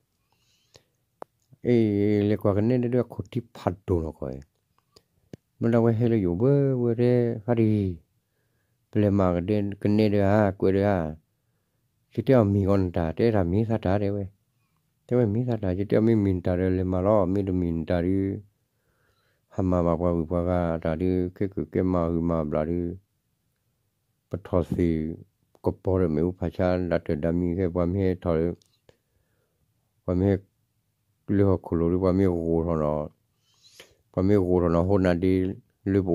အ့ လဲၤကွၢ်ကနဲဒၢဒုးအခိၣ်ထံးဖးဒိၣ်နီၢ်ကီၢ်အံၤ, မ့ၢ်ဒၣ်ဝဲဟဲလၢယအိၣ်ဘၢဝဲတဲ ဖါတံၢ်, ပလဲၤမၤကဒဲကနဲဒၢဧါ ကွဲးဒၢဧါ, ယတဲအီၤမ့ၢ်ဂီၤနတၢ် တဲတၢ်မ့ၢ်သးတၢ်တဲဝဲ, တဲဝဲမ့ၢ်သးတၢ် ယတဲအီၤမ့ၢ်မ့ၢ်နတၢ်ဒီး လဲၤမၤလီၤ မ့ၢ်တမ့ၢ်နတၢ်ဒုး ဟးမၤဘၣ်ပှၤဂုၤပှၤဂၤတၢ်ဒုး ကဲကုာ်ကဲမၤဂုၤမၤဘျၣ်ဒုး ပထီၣ်သ့ၣ် ကပီၤဒီးမ့ၣ်အူဖးဆါ ဒၣ်တၢၢ်ဒၣ်မံၤခဲ ပှၤမ့ၢ်ဟဲထီၣ် ပှၤမ့ၢ်ဟဲလၢဟီၣ်ခိၣ်လိၤဒုး ပှၤမ့ၢ်ဂိၢ်ထီၣ်နီၤ ပှၤမ့ၢ်ဂိၢ်ထီၣ်နီၤ ဟိနါဒ့လၢ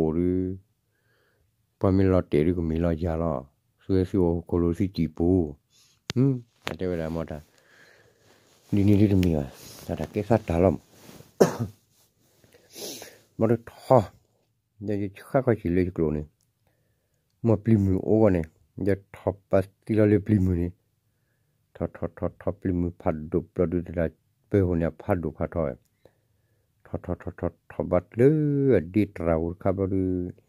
ပအိၣ်ဒုး ပှၤမ့ၢ်လီၤတဲာ်ဒုးကမ့ၢ်လီၤယၤလီၤ, သုဝဲသုအိၣ်ဟီၣ်ခိၣ်လိၤသုစံၣ်ပူၤ, အတဲဝဲဒၣ်မ့ၢ်တၢ် ဒ်န့ၣ်ဒုးတမ့ၢ်ဘၣ်, တၢ်တၢ်ကဲသးတၢ်လီၤ မ့ၢ်ဒုးထီၣ်, ဒီးယဆှၣ်ခီၣ်ဆံးလၢယကျိာ်န့ၣ်, မ့ၢ်ပျံၤမုၢ်အိၣ်ဂီၢ်န့ၣ်, ယထီၣ်ပသံလီၤလၢပျံၤမုၢ်န့ၣ်, ထီၣ်ထီၣ်ထီၣ်ထီၣ်ပျံၤမုၢ်ဖးဒိၣ်ဘျီဒုးတဒၣ်ပၢဟိၣ်န့ၣ် အဖးဒိၣ်ဖးထီ, ထီၣ်ထီၣ်ထီၣ်ထီၣ်ထီၣ်ဘၣ်တၢ်အဒ့တရၣ်ဝူၤတခါဘျီဒုး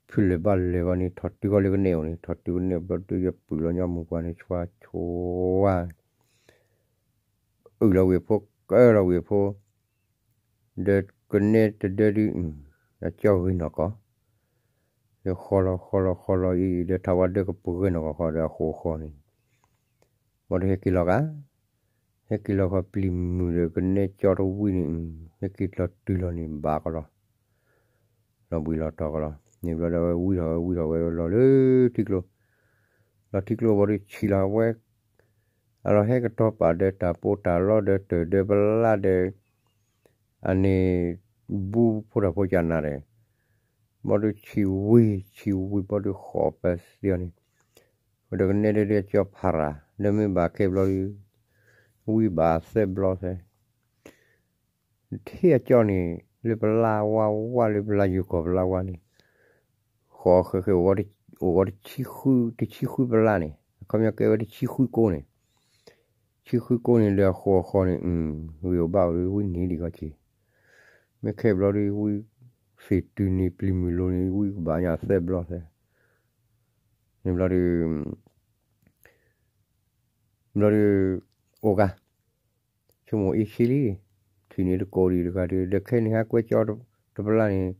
ဖုလဲၤဘၣ်လဲၤဂီၢ်န့ၣ် ထီၣ်တုၤဂီၢ်လၢကနဲအိၣ်န့ၣ် ထီၣ်တုၤကနဲအိၣ်ဘျီဒုး ယပုၢ်လီၤညီမုၢ်ပှၢ်န့ၣ် ဆွါဆိဝါ အုၣ်လီၤဝံၢ်ဖိ ကၢလီၤဝံၢ်ဖိ, ဒီးကနဲတဒၢဒုး, အကၠီဂ့ၤနီၢ်ကီၢ်, ဒီးဃီလီၤဃီလီၤဃီလီၤအံၤ ဒီးထးဝါဒၢကပှဲၤနီၢ်ကီၢ်ဃီဒီးအဃိးဃီန့ၣ်, ဘၣ်ဒီးဟဲက့ၤလီၤဂာ်, ဟဲက့ၤလီၤဃီပျံၤမုၢ်ဒီးကနဲကၠီတဝံၣ်န့ၣ်, ဟဲက့ၤလီၤတုၤလီၤန့ၣ် ဘၣ်ကလီၤ လီၤဘှံးလီၤတီၤကလီၤ, န့ၣ်ဘျီဒီးဝဲဝံထီၣ်ဝဲဝံထီၣ်ဝဲလီၤလၢထံကျိ, လီၤထံကျိဘၣ်ဒီးဆံးလီၤဝဲ, အလီၤဟဲကတီၤပာ်ဒီးတၢ်ပီးတၢ်လီဒီးတၢ်ဒီးပလၢ်ဒီး, အန့ၣ်, ဘူဖိတၢ်ဖိကနၤဒီး, ဘၣ်ဒီးဆံးဝံၤ ဆံးဝံၤဘၣ်ဒီးဃိးပသ့အီၤန့ၣ်, ဝဲဒီးကနဲဒၢဒုးအကၠီဖးရၤ ဒီးမ့ၢ်ဘၣ်ခဲဘျီဒီး, ဝံဘၣ်သၢဘျီသဲ ထံၣ်အကၠီန့ၣ် လၢပလၢ်ဝါဝါလၢပလၢ်ယိၤကီၢ်ပလၢ်ဝါန့ၣ်, ဃိးဃဲဃဲ အိၣ်ဂီၤတဆံဃုပလၢ်န့ၣ် အခီပညီကဲဝဲတဆံဃုကိးန့ၣ်, ဆံဃုကိးန့ၣ်ဒီးအဃိးဃီန့ၣ်, ဂ့ၤအိၣ်ဘၣ်အိၣ်ဒီး ဝံန့ၢ်ဒံးကီၢ်ဆံး, မ့ၢ်ခဲဘျီဒီး ဝံသ့ၣ်တုၤန့ၣ်ပျံၤမုၢ်လိၤန့ၣ် ဝံကဘၣ်ညါသၢဘျီသဲ, န့ၣ်ဘျီဒီး ဘျီဒီး အိၣ်ဂၤ, ဆိကမိၣ်အ့ၣ်ဆံလံ, ထံၣ်န့ၣ်တကိးဒံးတဂၤဒီး ဒီးခဲန့ၣ်ဟးကွဲကၠီတပလၢ်န့ၣ်,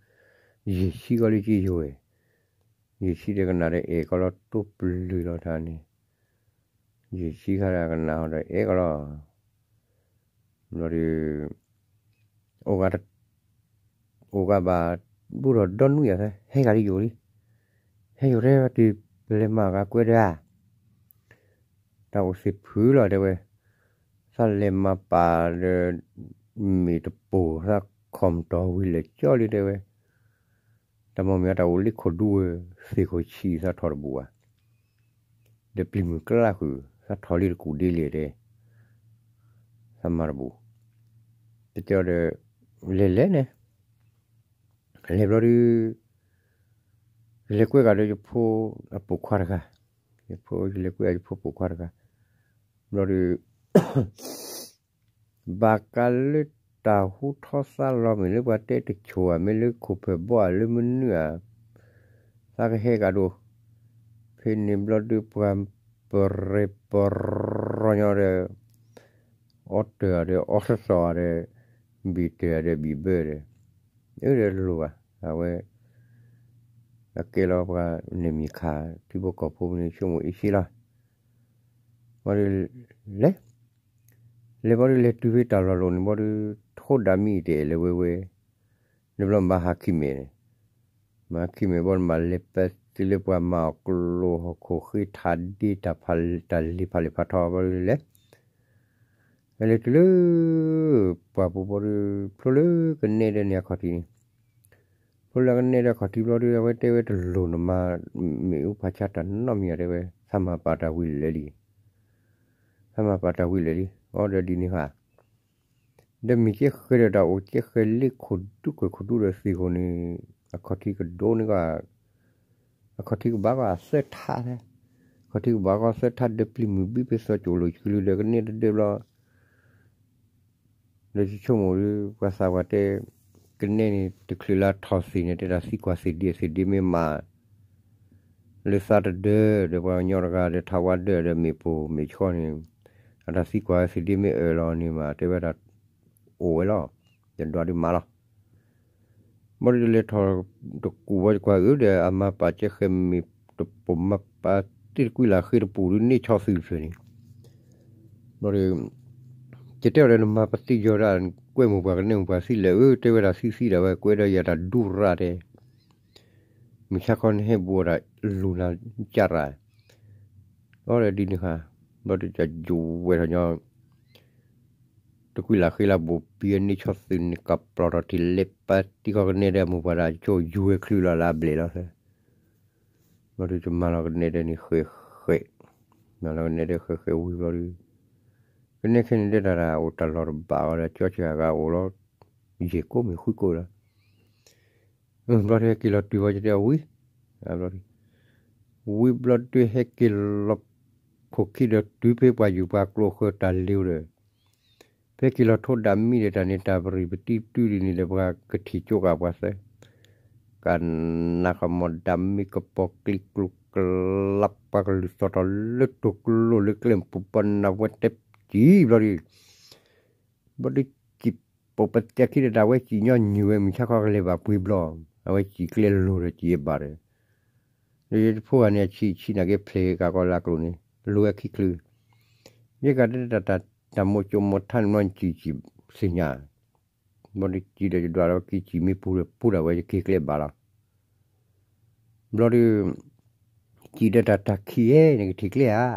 ယဲၢ်ဆံကီလၢက့ယိၤဝဲ, ယဲၢ်ဆံဒီးကနၣ်ဒီးအဲၣ်ကီလီၤတိပျုၢ်လီၤထါန့ၣ်, ယဲၢ်ဆံခါဒီးကနၣ်ဟီဒီးအဲၣ်ကီလီၤ ဘျီဒီး အိၣ်ဂၤ, အိၣ်ဂၤဘၣ်, ဘူၣ်ထီၣ်ဒီနွံယၤသၢ ဟဲဂၤလံယိာ်လံ, ဟဲယိာ်တဲဝဲတုၤ ပလဲၤမၤဂၤကွဲဒၢဧါ, တၢ်အိၣ်သ့ၣ်ဖုလီၤတဲဝဲ, သးလဲၤမၤပာ်ဒီး မ့ၢ်တပိၢ် သးခီၣ်မတီၢ်ဝံၤလဲၤကၠီလံတဲဝဲ, တၢ်မိၢ်မ့ၢ်တၢ်အိၣ်လံခိၣ်ဒူဝဲ, သ့ၣ်ခိၣ်ဆံးသးထီၣ်တဘူၣ်ဘၣ် ဒီးပျံၤမုၢ်ကျါဃုာ် သးထီၣ်လံတကူၣ်ဒ့လံတဲ, သးမၤတဘူၣ်, တကၠီဒီး လဲၤလဲၤန့ၣ်, လဲၤဘျီဒုး, ယလဲၤကွဲဂၤဒီးယဖိအပိာ်ခွါတဂၤ, ယဖိ ယလဲၤကွဲယဖိပိာ်ခွါတဂၤ, ဘျီဒုး ဘၣ်ကးလၢတၢ်ဟူထီသါလီၤ မ့ၢ်လၢပှၤတဲတဆိၣ်ဧါ မ့ၢ်လၢခိၣ်ဖၢၣ်ဘီဧါ လၢမနုၤဧါ, သးကဟဲကဒီး, ဖဲန့ၣ်ဘျီဒုးပှၤပရဲၣ်ပရီညီဒီး, အီတၢၢ်ဒီး အီသီသီဒီး, ဘံၣ်တၢၢ်ဒီးဘံၣ်ဘၢဒီး, အၢဒီးလိၤဘၣ် အဝဲ အကဲလီၤပှၤန့ၣ်မံၤခး ထံဖိကီၢ်ဖိမနုၤဆိကမိၣ်အ့ၣ်ဆံလီၤ. ဘီဒီး လဲၤ လဲၤဘီဒီး လဲၤတုၤဖဲတၢ်လီၢ်လိၤန့ၣ်ဘီဒီး ထိၣ်ဒၣ်မံတအဲၣ်လၢၤဝဲဝဲ, လၢဘျီမၤဟးခံမဲာ်န့ၣ်, မၤဟးခံမဲာ်ဘီဒီး မၤလဲၤပာ်သံလၢပှၤမၤအီၣ်ကျိၣ်ဟီၣ်ခိၣ်ဃ့ထးဒ့ တၢ်ဖး တၢ်လ့ၤဖးလဲၢ်ဖးထီဘီဒီးလဲၤ လဲၤတုၤလၢ ပှၢ်ပူၤဘီဒီး ဖျိလၢကနဲဒၢန့ၣ်အခီၣ်ထံးန့ၣ်, ဖျိလၢကနဲဒၢအခီၣ်ထံးဘီဒီး အဝဲတဲဝဲတလိၣ်နမၤ မ့ၣ်အူဖးဆါတၢ်နီတမံၤဧါ တဲဝဲ, သးမၤပာ်တၢ်ဝံၤလၢာ်လံ, သးမၤပာ်တၢ်ဝံၤလၢာ်လံ, အိၣ်ဒီးဒ်န့ၣ်ဧါ ဒီးမ့ၢ်ကဲဃဲၤဒီးတၢ်အိၣ်ကဲဃဲၤလ့ခိၣ်ဒူခိၣ်ခိၣ်ဒူဒီးသ့ၣ်ဃိၣ်န့ၣ်, အခီၣ်ထံးကဒိးန့ၢ်ကီး, အခီၣ်ထံးကဘၣ်ကီးအသၢထး, အခီၣ်ထံးကဘၣ်ကီးသၢထးဒီးပျံၤမုၢ်ဘံဖဲသီကၠိၣ်လိာ်ကလုာ်ဒီးကနဲတဒၢဘျီ ဒီးယဆိကမိၣ်ဒီး ပှၤသးပှၢ်တဲ ကနဲန့ၣ် တချုးလၢထီၣ်သ့ၣ်န့ၣ် တဲဒၣ်သံကွၢ်သ့ၣ်ဒ့ သ့ၣ်ဒ့မ့ၢ်မး လၢသးတဒၢ ဒီးပှၤကညီတဂၤဒီးထးဝါဒၢၣ်ဒီးမ့ၣ်ပိၢ်မ့ၣ်ဆီန့ၣ် အတၢ်သံကွၢ်သ့ၣ်ဒ့မ့ၢ်အၢၣ်လီၤန့ၣ်မး တဲဝဲဒၣ် အိၣ်ဝဲလီၤ, ယဒွးဒုးမးလီၤ. ဘီဒီးတလဲၤထီၣ်တကူၣ်ဝဲကွၢ်အုး ဒီးအမၤပာ်ကဲဃဲၤမ့ၢ်တပိၢ် မၤပာ်သ့ၣ်တကွံလၢ်ဃ့တပူၤဒုးန့ၢ်ဆီသုးတဖျၢၣ်န့ၣ်, ဘီဒီး ယတဲအီၤဒီး နမၤပသံယီၤဒၣ် ကွဲမုာ်ပှၤကနဲမုာ်ပှၤသံလဲၣ်ဧၢ တဲဝဲဒၣ်သံသံဒၣ်ဝဲ ကွဲဒီးယၤတၢ်ဒူရၣ်တဲ မုၢ်ဆါခီနဟဲဘူးအီၤတၢ်လူၤနၤကၢ်ရၣ်, အီဒီးဒ်န့ၣ်ဃါ, ဘီဒီးတၢ်ယိာ်ဝဲထီၣ်ညီ တကွံလၢ်ဃ့လၢ်ဘိၣ်ဘံန့ၢ်ဆီသုးန့ၣ် ကပျီၢ်ထီၣ်ထံးလဲၤပာ်တံၢ်ဃီကနဲဒီး မိၢ်ပှၢ်တၢ်ကၠိယူၤဝဲချုးလီၤလၢအဘျဲၣ်လီၤသၢ, ဘျီဒီးတမၤလီၤကနဲဒဲးန့ၣ်ဃဲးဃဲး, မၤလီၤကနဲဒဲးဃဲးဃဲးဝံၤဘျီဒီး ကနဲခဲန့ၣ်ဒဲးတၢ်အိၣ်တၢ်လီၢ်တဘၣ်အီၤဒီး ကၠီစှၤဂၤအိၣ်လီၤ ယဲၢ်ကိးမ့ၢ်ဃုကိးလီၤ ဘျီဒီးဟဲက့ၤလီၤတုၤဝဲယတဲအီၤဝံၤ, ဘျီဒီး ဝံၤဘျီဒီးဟဲက့ၤလီၤ ခိၣ်ခံဒီးတုၤဖဲပှၤယူၤပှၤကျိဃၢၤတၢ်လ့ၤဒီး, ဖဲက့ၤလီၤထိၣ်ဒၣ်မံဒီးတၢ်န့ၣ် တၢ်ပရံၣ်ပတံတုဒ်န့ၣ်ဒီး ပှၤကထံၣ်ကၠိကၤပှၤသၢ, ကနၣ်ဃီမီၤဒၣ်မံကပီၤကျံကျိၤကျါ ပှၤကလုၢ်သီၣ်ထီၣ်လၢတိၤကျိလၢကျဲမုၢ်ပူၤ ပနၢ်ဝဲတဲစံၣ်ဘျီဒီး ဘျီဒီးစံၣ်ပိာ်ပတဲာ်ခံဒီးတၢ်ဝဲစံၣ်ညီနုၢ်ဝဲ မုၢ်ဆါခီကလဲၤဘၣ်ပှ့ၤဘျီ, အဝဲစံၣ်ကျဲလိၤဒီးစံၣ်အဘၣ်ဒီး, ဒီးယဖိဂၤန့ၣ် အဆံးဆံးနာ်က့ဖျဲးကးကီးလၢကျိၤန့ၣ် လိၤဝဲခံချုး, ယဲကးတၢ်တၢ်မိၢ်ကၠိမိၢ်ထါန့ၣ်ဘျီစံၣ်စံၣ်သ့ၣ်ညါ, ဘျီဒီးစံၣ်ဒီးယဒွးလီၤက့ၤစံၣ်မ့ၢ်ပူၤဒီးပူၤဒၣ်ဝဲယက့ၤကျဲဘၣ်လီၤ ဘျီဒီး စံၣ်ဒီးတၢ်တၢ်ခံးဧဲ နကထံၣ်ကျဲဧါ,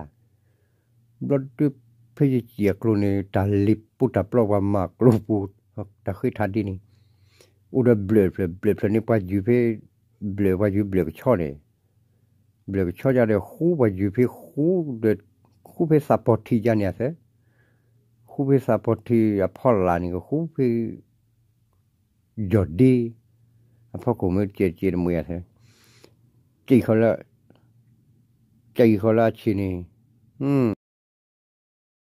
ဘျီဒီး ဖဲယစံၣ်အကျိၤန့ၣ် တၢ်လ့ၤပူၤတၢ်ပျီပှၤမၤကျိပူၤ တၢ်ဃ့ထးဒ့န့ၣ် အိၣ်ဒီးဘျၢၣ်ဖျၢၣ် ဘျၢၣ်ဖျၢၣ်န့ၣ် ပှၤယုၤဖဲ ဘျၢၣ်ပှၤယုၤဘျၢၣ်ကဆီန့ၣ် ဘျၢၣ်ကဆီယါဒီး ဃူပှၤယုၤဖဲဃူဒီး ဃူဖဲသးပီၤထံယါန့ၣ်အသၢ, ဃူဖဲသးပီၤထံအဖီလာ်န့ၣ် ကဃူဖဲ ယီၢ်ဒ့ အဖီခိၣ်မ့ၢ်တကဲးတကဲးတမှဲၤအသၢ, ကၠံၣ်ဃီလၢ ကၠံၣ်ဃီလၢအဆံးန့ၣ်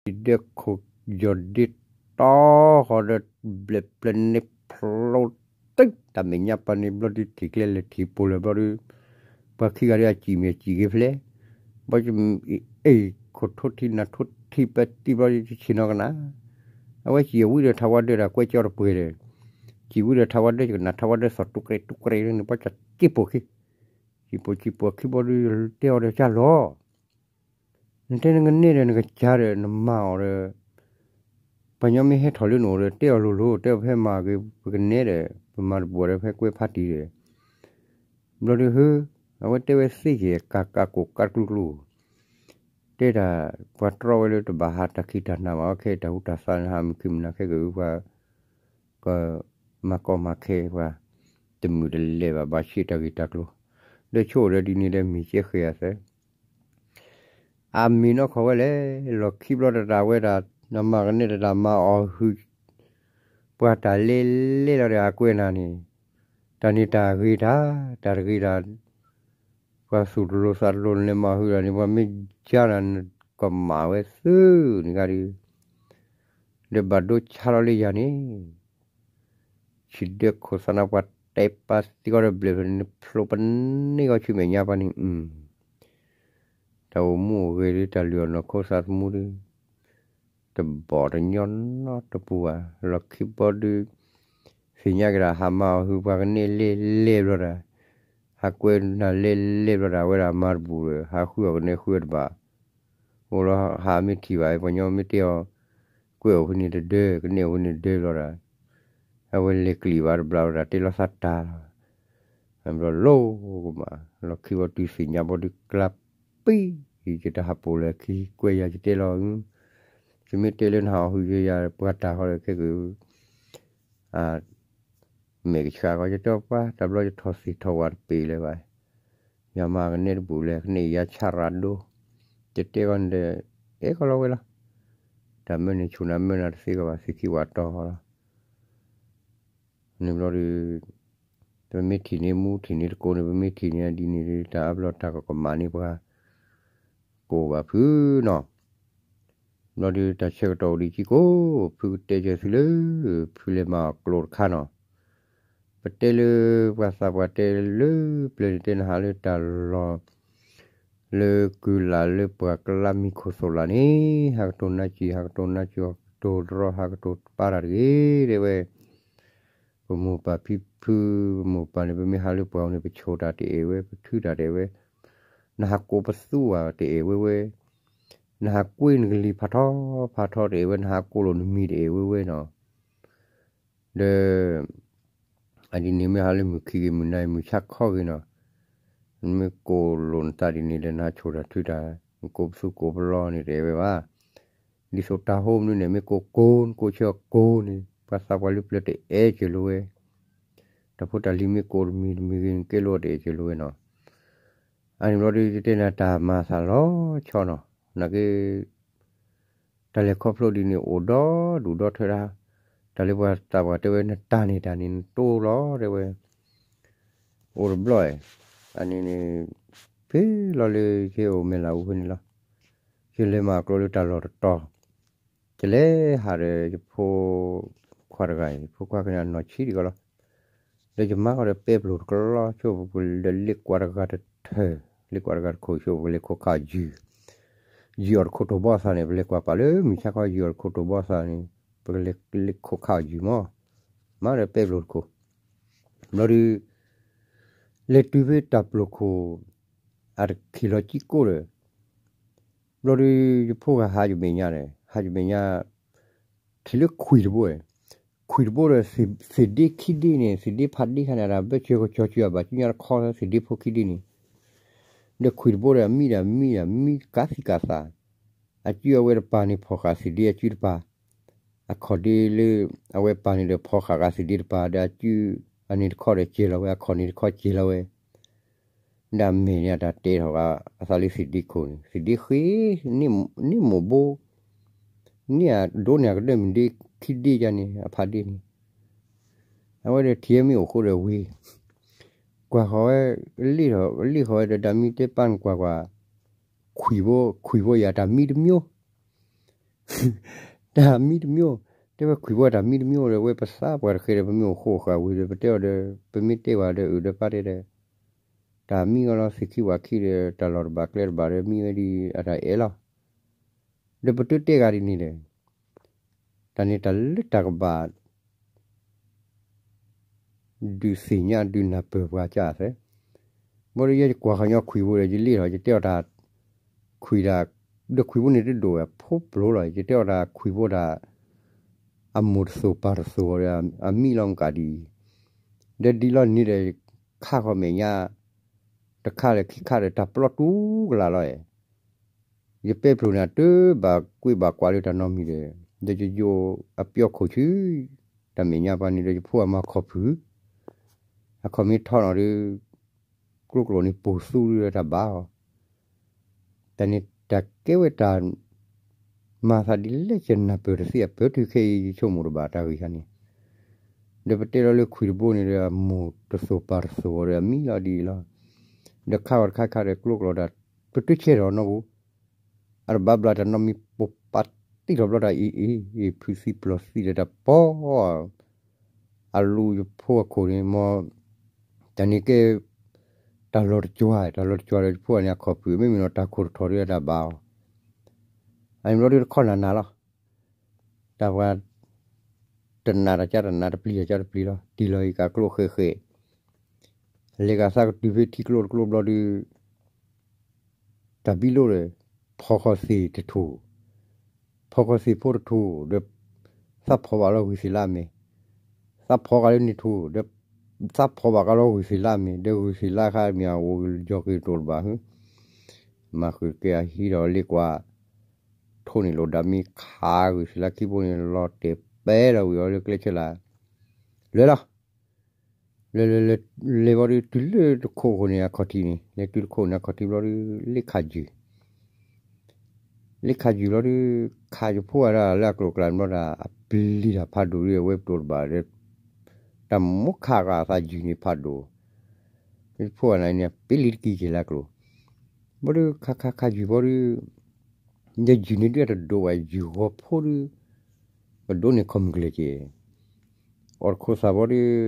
ဒီးခိၣ်ယီၢ်ဒ့တီဃီဒီး ဘျဲၣ်ပျဲၢ်န့ၣ်ဖျိတံၢ် တၢ်မဲာ်ညါပၤန့ၣ် ဘျီဒုးထံၣ်ကျဲလဲၤထံၣ်ပိာ်လၢဘျီဒုး ပှၤခံဂၤဒီးအစံၣ်မ့ၢ်စံၣ်က့ၤဖျဲး ဘျီ အ့ၣ်ခိၣ်ထိထံနၢ်ထိထံပတံၢ်ဘျီဒုးဆ့ၣ်နီၤကနၣ်, အဝဲစံၣ်အဝံၤဒီးထးဝါဒၢဒီးကွဲကၠီတပှဲၤဒီး စံၣ်ဝံၤဒီးထးဝါဒၢကနၣ်ထးဝါဒၢသီၣ်တူၢ်ကြဲးတူၢ်ကြဲးန့ၣ် ပှၤကၠီက့ၤပိာ်ခံ စံၣ်ပိာ်စံၣ်ပိာ်ခံဘျီဒုး တဲအီၤဒီးကၢ်လီၤ နတဲနကနဲဒီးနကစၢ်ဒီးနမၤအီၤဒီး ပှၤညီမ့ၢ်ဟဲထီၣ်လၢနအိၣ်ဒီး တဲအီၤလိၤလိၤ တဲအီၤဖဲမၤက့ၤ ပကနဲဒီး ပမၤတဘူးဒီးဖဲကွဲဖးတံၢ်ဒီး ဘျီဒုးဟၢ အဝဲတဲဝဲသ့က့ၤ ကးကးကိၢ်ကးကျူကျူ တဲတၢ် ပှၤတြီဝဲလၢတဘၣ်ဟးတၢ်ခံးတၢ်နၤဘၣ် အဝဲခဲတၢ်ဟူတၢ်သးန့ၣ် ဟးမုၢ်ခံမုၢ်နၤခဲက့ၤဝဲပှၤ ကမၤကီမၤခဲပှၤ တမုာ်တလဲဘၣ် ဘၣ်ဆ့တၢ်ဂ့ၢ်တၢ်ကျိၤ ဒီးဆိၣ်ဒီးဒ်န့ၣ်ဒီးမ့ၢ်ကဲဃဲၤအသၢ အမ့ၢ်နီၢ်ခီၣ်ဝဲလဲၣ် လီၢ်ခံဘျီတတၢ်ဝဲဒၣ် နမၤကနဲတတၢ်မၤအီၣ်ဟုၣ် ပှၤတၢ်လဲလဲလီၤဒီးအကွဲးနၤန့ၣ် တၢ်န့ၣ်တၢ်ဂ့ၤတၢ် တၢ်တဂ့ၤတၢ် ပှၤသူၣ်တလိၤသးတလိၤနလဲၤမၤဟုၣ်ဒီးန့ၣ် ပှၤမ့ၢ်ကၢနၤ ကမၣ်ဝဲသုန့ၣ်ဂၤဒီး ဒီးဘၣ်ဒိဆါလီၤလၢယၤန့ၣ် ဆံးဒၢခိၣ်သနၢၣ်ပှၤတဲပာ်သံကီးဒီးဘျဲၣ်ဖျၢၣ်န့ၣ် ဖျိပန့ၢ်ဂီၤဆူမဲာ်ညါပှၤန့ၣ် တၢ်အိၣ်မူအိၣ်ဂဲၤဒီးတၢ်လုၢ်အီၣ်နီၢ်ခိသးသမူဒီး တဘီၣ်တညီနီတပူၤဘၣ် လီၢ်ခံဘီဒုး သ့ၣ်ညါက့ၤဒၣ် ဟးမၤအီၣ်ဟုၣ်ပှၤကနဲလဲလဲဘျီဒၣ် ဟးကွဲးနၤလဲလဲဘျီဒၣ် အဝဲဒၣ်မၤတဘူးဒီး ဟးဃုအီၣ်ကနဲဃုအီၣ်တဘၣ် အိၣ်လီၤဟးမ့ၢ်ထံၣ်ဘၣ် ပှၤညီမ့ၢ်တဲအီၤ, ကွဲးအိၣ်ဖဲန့ၣ်တဒၢ ကနဲၣ်အိၣ်ဖဲန့ၣ်တဒၢဘျီဒီး, အဝဲလဲၤကလံၣ်ဘၣ်တဘျီဒီး တဲလီၤသးတၢ်လီၤ, ဘျီလိၣ်ကမး လီၢ်ခံဘီတုၤသ့ၣ်ညါဘီဒုးကျါပံ, ယတဟးပိာ်လၢခံကွဲးယၤယတဲလီၤ, ယမ့ၢ်တဲလၢနဟးအီၣ်ဟုၣ်ယၤ ပှၤတၢ်ဃီဒီးခဲက မဲာ်ကဆှးဃီ ယတဲပှၤ တဘျီယထီၣ်သ့ၣ်ထီၣ်ဝဲတပ့ၤလၢၤဘၣ်, ယမၤကနဲတဘူၣ်လဲၣ် ကနဲယၤဆၣ်ရၤဒိ, ယတဲဃီန့ၣ်ဒီး အဲၣ်ဃီလီၤဝဲလီၤ, တၢ်မၢန့ၣ်ဆူၣ်နၤမၢနၤတသ့ကီးဘၣ် သ့ၣ်ခံဝးတီဃီလီၤ, န့ၣ်ဘျီဒီး ပမ့ၢ်ထံၣ်န့ၢ်မူထံၣ်န့ၢ်တကိးန့ၣ် ပမ့ၢ်ထံၣ်န့ၢ်ဒ်န့ၣ်ဒီး တၢ်အါဘျီတၢ်ကကမၣ်န့ၢ်ပှၤ ကိးဘၣ်ဖုနီၤ, ဘျီဒီးတၢ်ဆၢကတီၢ်အိၣ်ဒံးကံကိး ဖုကတဲကၢၤသုလၢ ဖုလဲၤမၤအီၣ်ကျိတခါနီၤ, ပတဲလၢ ပှၤသးပှၢ်တဲလၢပျၢၤန့ၣ် တဲနဟးလၢတၢ်လီၢ် လၢကုၢ်လၢ်လၢပှၤကလါမံခိၣ်သိၣ်လၢ်န့ၣ် ဟးကတိၤနါစံၣ် ဟးကတိၤနါစံၣ် ဟးကတိၤတရီ ဟးကတိၤတပါတၢ်တဂ့ၤ တဲဝဲ, ပမိၢ်ပၢ်ဖံဖု ပမိၢ်ပၢ်န့ၣ် ပမ့ၢ်ဟးလၢပှၤန့ၣ် ပဆိၣ်တၢ်တအဲၣ်ဝဲ ပထုတၢ်တအဲၣ်ဝဲ, နဟးကိးပသူဝဲတအဲၣ်ဝဲဝဲ, နဟးကွ့နကလံၤဖးထီဖးထီတအဲၣ်ဝဲ နဟးကိးလိာ်နမံၤတအဲၣ်ဝဲဝဲနီၤ ဒီး အဒ်န့ၣ်မ့ၢ်ဟးလၢမုၢ်ခံဂ့ၤ မုၢ်နၤဂ့ၤ မုၢ်ဆါခီဂ့ၤနီၤ, နမ့ၢ်ကိးလိာ်နသးဒ်န့ၣ်ဒီး နဟးဆိၣ်တၢ်ထုတၢ်, နကိးပသူကိးပလီန့ၣ်တအဲၣ်ဝဲဘၣ်. ဒ်သိးတၢ်ဟိမနုၤန့ၣ် မ့ၢ်ကိးကိး နကိးဆၢကိးန့ၣ် ပှၤသးပှၢ်လၢပျၢၤတအဲၣ်စၢၤလိာ်ဝဲ, တၢ်ဖိတၢ်လံၤမ့ၢ်ကိးတမံၤတမံၤဂ့ၤ နကဲလိာ်တအဲၣ်စၢၤလိာ်ဝဲနီၤ. အန့ၣ်ဘျီဒီး ယတဲနၤတၢ်မၤသးလီၤဆီနီၤ, နာ်က့ တၢ်လဲၤခီဖျိဒ်န့ၣ် အိၣ်ဒီဒူၣ်ဒီထၢတၢ်, တၢ်လၢပှၤသးပှၢ်တဲဝဲ နတၢ်န့ၣ်တၢ်န့ၣ် နတိလီၤတဲဝဲ, အိၣ်တဘျီ, အန့ၣ်န့ၣ် ဖဲလီၤလၢယအိၣ်မဲာ်လးအူဖဲန့ၣ်လီၤ, ယလဲၤမၤကျိလၢတၢ်လီၢ်တတီၤ, ယလဲၤဟးဒီးယဖိခွါတဂၤအံၤ ယဖိခွါခဲန့ၣ်အနီၢ်ဆံးဒံးကီးလီၤ. ဒီးယမါဃီဒီးပဲပျိၢ်တကလီ ဆိပကလဲၤလ့ကွၢ်တဂၤတထၢၣ်, လ့ကွၢ်တဂၤတခိၣ် ဆိပကလဲၤခိးခးအီၣ်ယုၢ်, ယုၢ်အီၣ်တခိးတိၢ်ဘီသးန့ၣ် ပလဲၤကွၢ်ပာ်လၢမုၢ်ဆါခီ ယုၢ်အီၣ်တခိးတိၢ်ဘီသးန့ၣ် ပကလဲၤခိးခးအီၣ်ယုၢ်မး, မါဒီးပဲပျိၢ်တခိၣ်, ဘျီဒီး လဲၤတုၤဖဲတၢ်ပျိၢ်ခိၣ် အတခံးလီၤကံကိၣ်ဒီး ဘျီဒီး ယဖိဂၤဟးယမဲာ်ညါန့ၣ် ဟးယမဲာ်ညါ ထံၣ်လၢခွံၣ်တဘိ, ခွံၣ်တဘိဒီး သ့ၣ်ဒ့ခံဒ့န့ၣ် သ့ၣ်ဒ့ဖးဒ့ခါန့ၣ် အတၢ်ဘၢစၢၤကီကၠီၤစၢၤအဘၣ်ကညါတခီ သ့ၣ်ဒ့ဖိခံဒ့န့ၣ်, ဒီးခွံၣ်တဘိဒီး အမံဒီးအမံဒီး မံကးသံကးသး, အစုအဝဲတပၤန့ၣ် ဖီၣ်ဃာ်သ့ၣ်ဒ့အစုတပၤ, အခီၣ်ဒ့လၢ အဝဲပၤန့ၣ်ဒီး ဖီၣ်ဃာ်ဃာ်သ့ၣ်ဒ့တပၤ ဒီးအစုအန့ၣ်တခီဒီးစဲၤလီၤဝဲ အခီၣ်န့ၣ်တခီစဲၤလီၤဝဲ ဒီးအမဲာ်န့ၣ် အတၢ်တဲထီၣ်အသးလၢသ့ၣ်ဒ့ခိၣ်န့ၣ် သ့ၣ်ဒ့ဃ့, န့ၢ်မိၢ်ဘိ, န့ၢ်အဒိန့ၣ် အကဒၢမုၢ်ဒ့ခံဒ့ယါန့ၣ် အဖးဒ့န့ၣ်, အဝဲဒီးထံၣ်မ့ၢ်အိၣ်ဃိဒီးဝံၤ, ကွၢ်ဃီၤဝဲ, လ့ၣ်ဃီၤဝဲဒီး တၢ်မံတဲပၢ်နကွၢ်ကွၢ်, ခွံၣ်ဘိ, ခွံၣ်ဘိယၤတၢ်မံတမျိုး တၢ်မံတမျိုး, တဲဝဲခွံၣ်ဘိတၢ်မံတမျိုးဒီး ဝဲပသးပှၢ်တဃဲဒီး ပမ့ၢ်အိၣ်ဃိအိၣ်ဃာ်ဝံၤဒီး ပတဲအီၤဒီး ပမ့ၢ်တဲဝဲဒီး အုၣ်ဒီးပၢ်တဲဒီး တၢ်မံဂီၤလီၤ သ့ၣ်ခံဝၤခံဒီး တၢ်လီၢ်တဘၣ်ကျဲတဘၣ်ဒီး မံဝဲဒ်အတၢ်အဲၣ်လီၤ. ဒီးပတုၤတဲဂၤဒ်န့ၣ်ဒီး တၢ်န့ၣ်တၢ်လၢတၢ်ကဘၣ် ဒုးသ့ၣ်ညါဒုးနၢ်ပၢၢ်ပှၤကၢ်သဲ, ဘၣ်ဒီးယဲယကွၢ်ဃီၤညီခွံၣ်ဘိဒီး ယလ့ၣ်ထီၣ် ယတဲအီၤတၢ် ခွံၣ်ဒၣ်, ဒီးခွံၣ်ဘိန့ၣ်တဒိၣ်ဝဲ ဖိပျိလီၤ ယတဲအီၤတၢ်ခွံၣ်ဘိတၢ် အမိၢ်တသိၣ်ပၢ်တသိၣ်ဒီး အမံလီၤမကၣ်ဒ်အံၤ, ဒီးဒ်လီၤန့ၣ်ဒီး ခါဃီၤမဲာ်ညါ တခါလၢခံခါဒီး တၢ်ပျီတူကလာ်လီၤ. ယပဲပျိၢ်န့ၣ် အတဘၣ်ကွ့ဘၣ်ကွၢ်လၢတၢ်နီတမံၤဒီး ဒီးယယိအပျီခိၣ်ဆူ တၢ်မဲာ်ညါပှၤန့ၣ်ဒီး ယဖိအမၤခီၣ်ဖုၣ်, အခီၣ်မ့ၢ်ထီနီၤဒီး ကျိကျိာ်န့ၣ်ပိာ်သူဒီးတၢ်ဘၣ်အီၤ, တၢ်န့ၣ်တၢ်ကဲဝဲတၢ် မၤသးဒ်လဲၣ် ယနၢ်ပၢၢ်တသ့ အပၢၢ်တုၤခဲအံၤယဆိကမိၣ်တဘၣ်တၢ်ဂ့ၢ်ခါန့ၣ်, ဒီးပတဲလီၤလၢခွံၣ်တဘိန့ၣ်ဒီး အမိၢ်တသိၣ်ပၢ်တသိၣ်ဒီးအမံလီၤဒ်အံၤလီၤ, ဒီးခါဂီၤတခါခါဒီးကျိကျိာ်ဒီး ပတုၤဆဲးထီၣ်နီၢ်ပူၤ အတဘၣ်ဘျီတၢ်နီတမံၤ ပိာ်ပာ်တံၢ်ထီၣ်ဘျီတၢ်အံၤအံၤ ဖုးသံပျီၢ်သံဒီးတၢ်ပီ အလူၤယဖိအခိၣ်န့ၣ် မ်တၢ်န့ၣ်ကဲ တၢ်လီၤတကွၢ် တၢ်လီၤတကွၢ်ဒီးယဖိအန့ၣ်အခီၣ်ဖုၣ် မ့မ့ၢ်နီၤတၢ်ခိၣ်တထီၣ်ဒီးတၢ်ဘၣ်အီၤ, အန့ၣ်ဘျီဒီးတခီနၤနၤလီၤ တၢ်ပှၤ တနးတၢ်ကၢ်တနး တပျံၤတၢ်ကၢ်တပျံၤလီၤ တံၢ်လီၤအံၤကးကျိဃဲးဃဲး, လဲၤကးသးကတုၤဖဲထံကျိတကျိဘျီဒီး တၢ်ဘံလိာ်ဒီး ဖီခီၣ်သ့ၣ်တထူၣ်, ဖီခီၣ်သ့ၣ်ဖိတထူၣ်ဒီး သးဖီဘၣ်လီၤဂုၢ်သ့ၣ်လၢအမ့ၢ်, သးဖီကလၢန့ၣ်ထူၣ်ဒီး သးဖီဘၣ်ကလီၤဂုၢ်သ့ၣ်လၢအမ့ၢ် ဒီးဂုၢ်သ့ၣ်လၢခါမ့ၢ်အအိၣ်ယီၤက့ၤတအိၣ်တဘၣ်ဟု မၤဃုာ်ကဲအဟံးဒီးလ့ကွၢ် ထိၣ်န့ၣ်လိာ်ဒၣ်မ့ၢ်ခးဂုၢ်သ့ၣ်လၢခံဘိန့ၣ် လီၤတဲာ်ပဲလီၤဝံၤအီၤလၢကျဲဆၢလၢ်, လဲၤလီၤ, လဲၤလဲၤလဲၤလဲၤဘီဒီး တုၤလၢတခိၣ်ဃိန့ၣ်အခီၣ်ထံးန့ၣ် လဲၤတုၤတခိၣ်န့ၣ်အခီၣ်ထံးဘျီဒီး လ့ခးယုၢ် လ့ခးယုၢ်ဘျီဒီး ခးယဖိအဒၣ်လၢအကျိၤကျါန့ၣ်ဘျီဒီး အပျံၤတၢ်ဖးဒိၣ်ဒီး အဝဲပတိၢ်တဘၣ်ဒီး တၢ်မိၣ်ခးဂာ်အသးယုၢ်န့ၣ်ဖးဒိၣ်, ယဖိအနၤန့ၣ် ပျံၤလံတကံၢ်က့ၤလၢအကျိၤ, ဘျီဒီး ခးခးခးယုၢ်ဘျီဒီး ယယုၢ်န့ၣ်ဒုးအတဒိၣ်ဘၣ် ယုၢ်ဂီၤဖိဒီး ကဒိးန့ၢ်ခီၣ်မုၢ်ကလဲာ်က့ၤ, အီၣ်တခိၣ်သၣ်ဘျီဒီး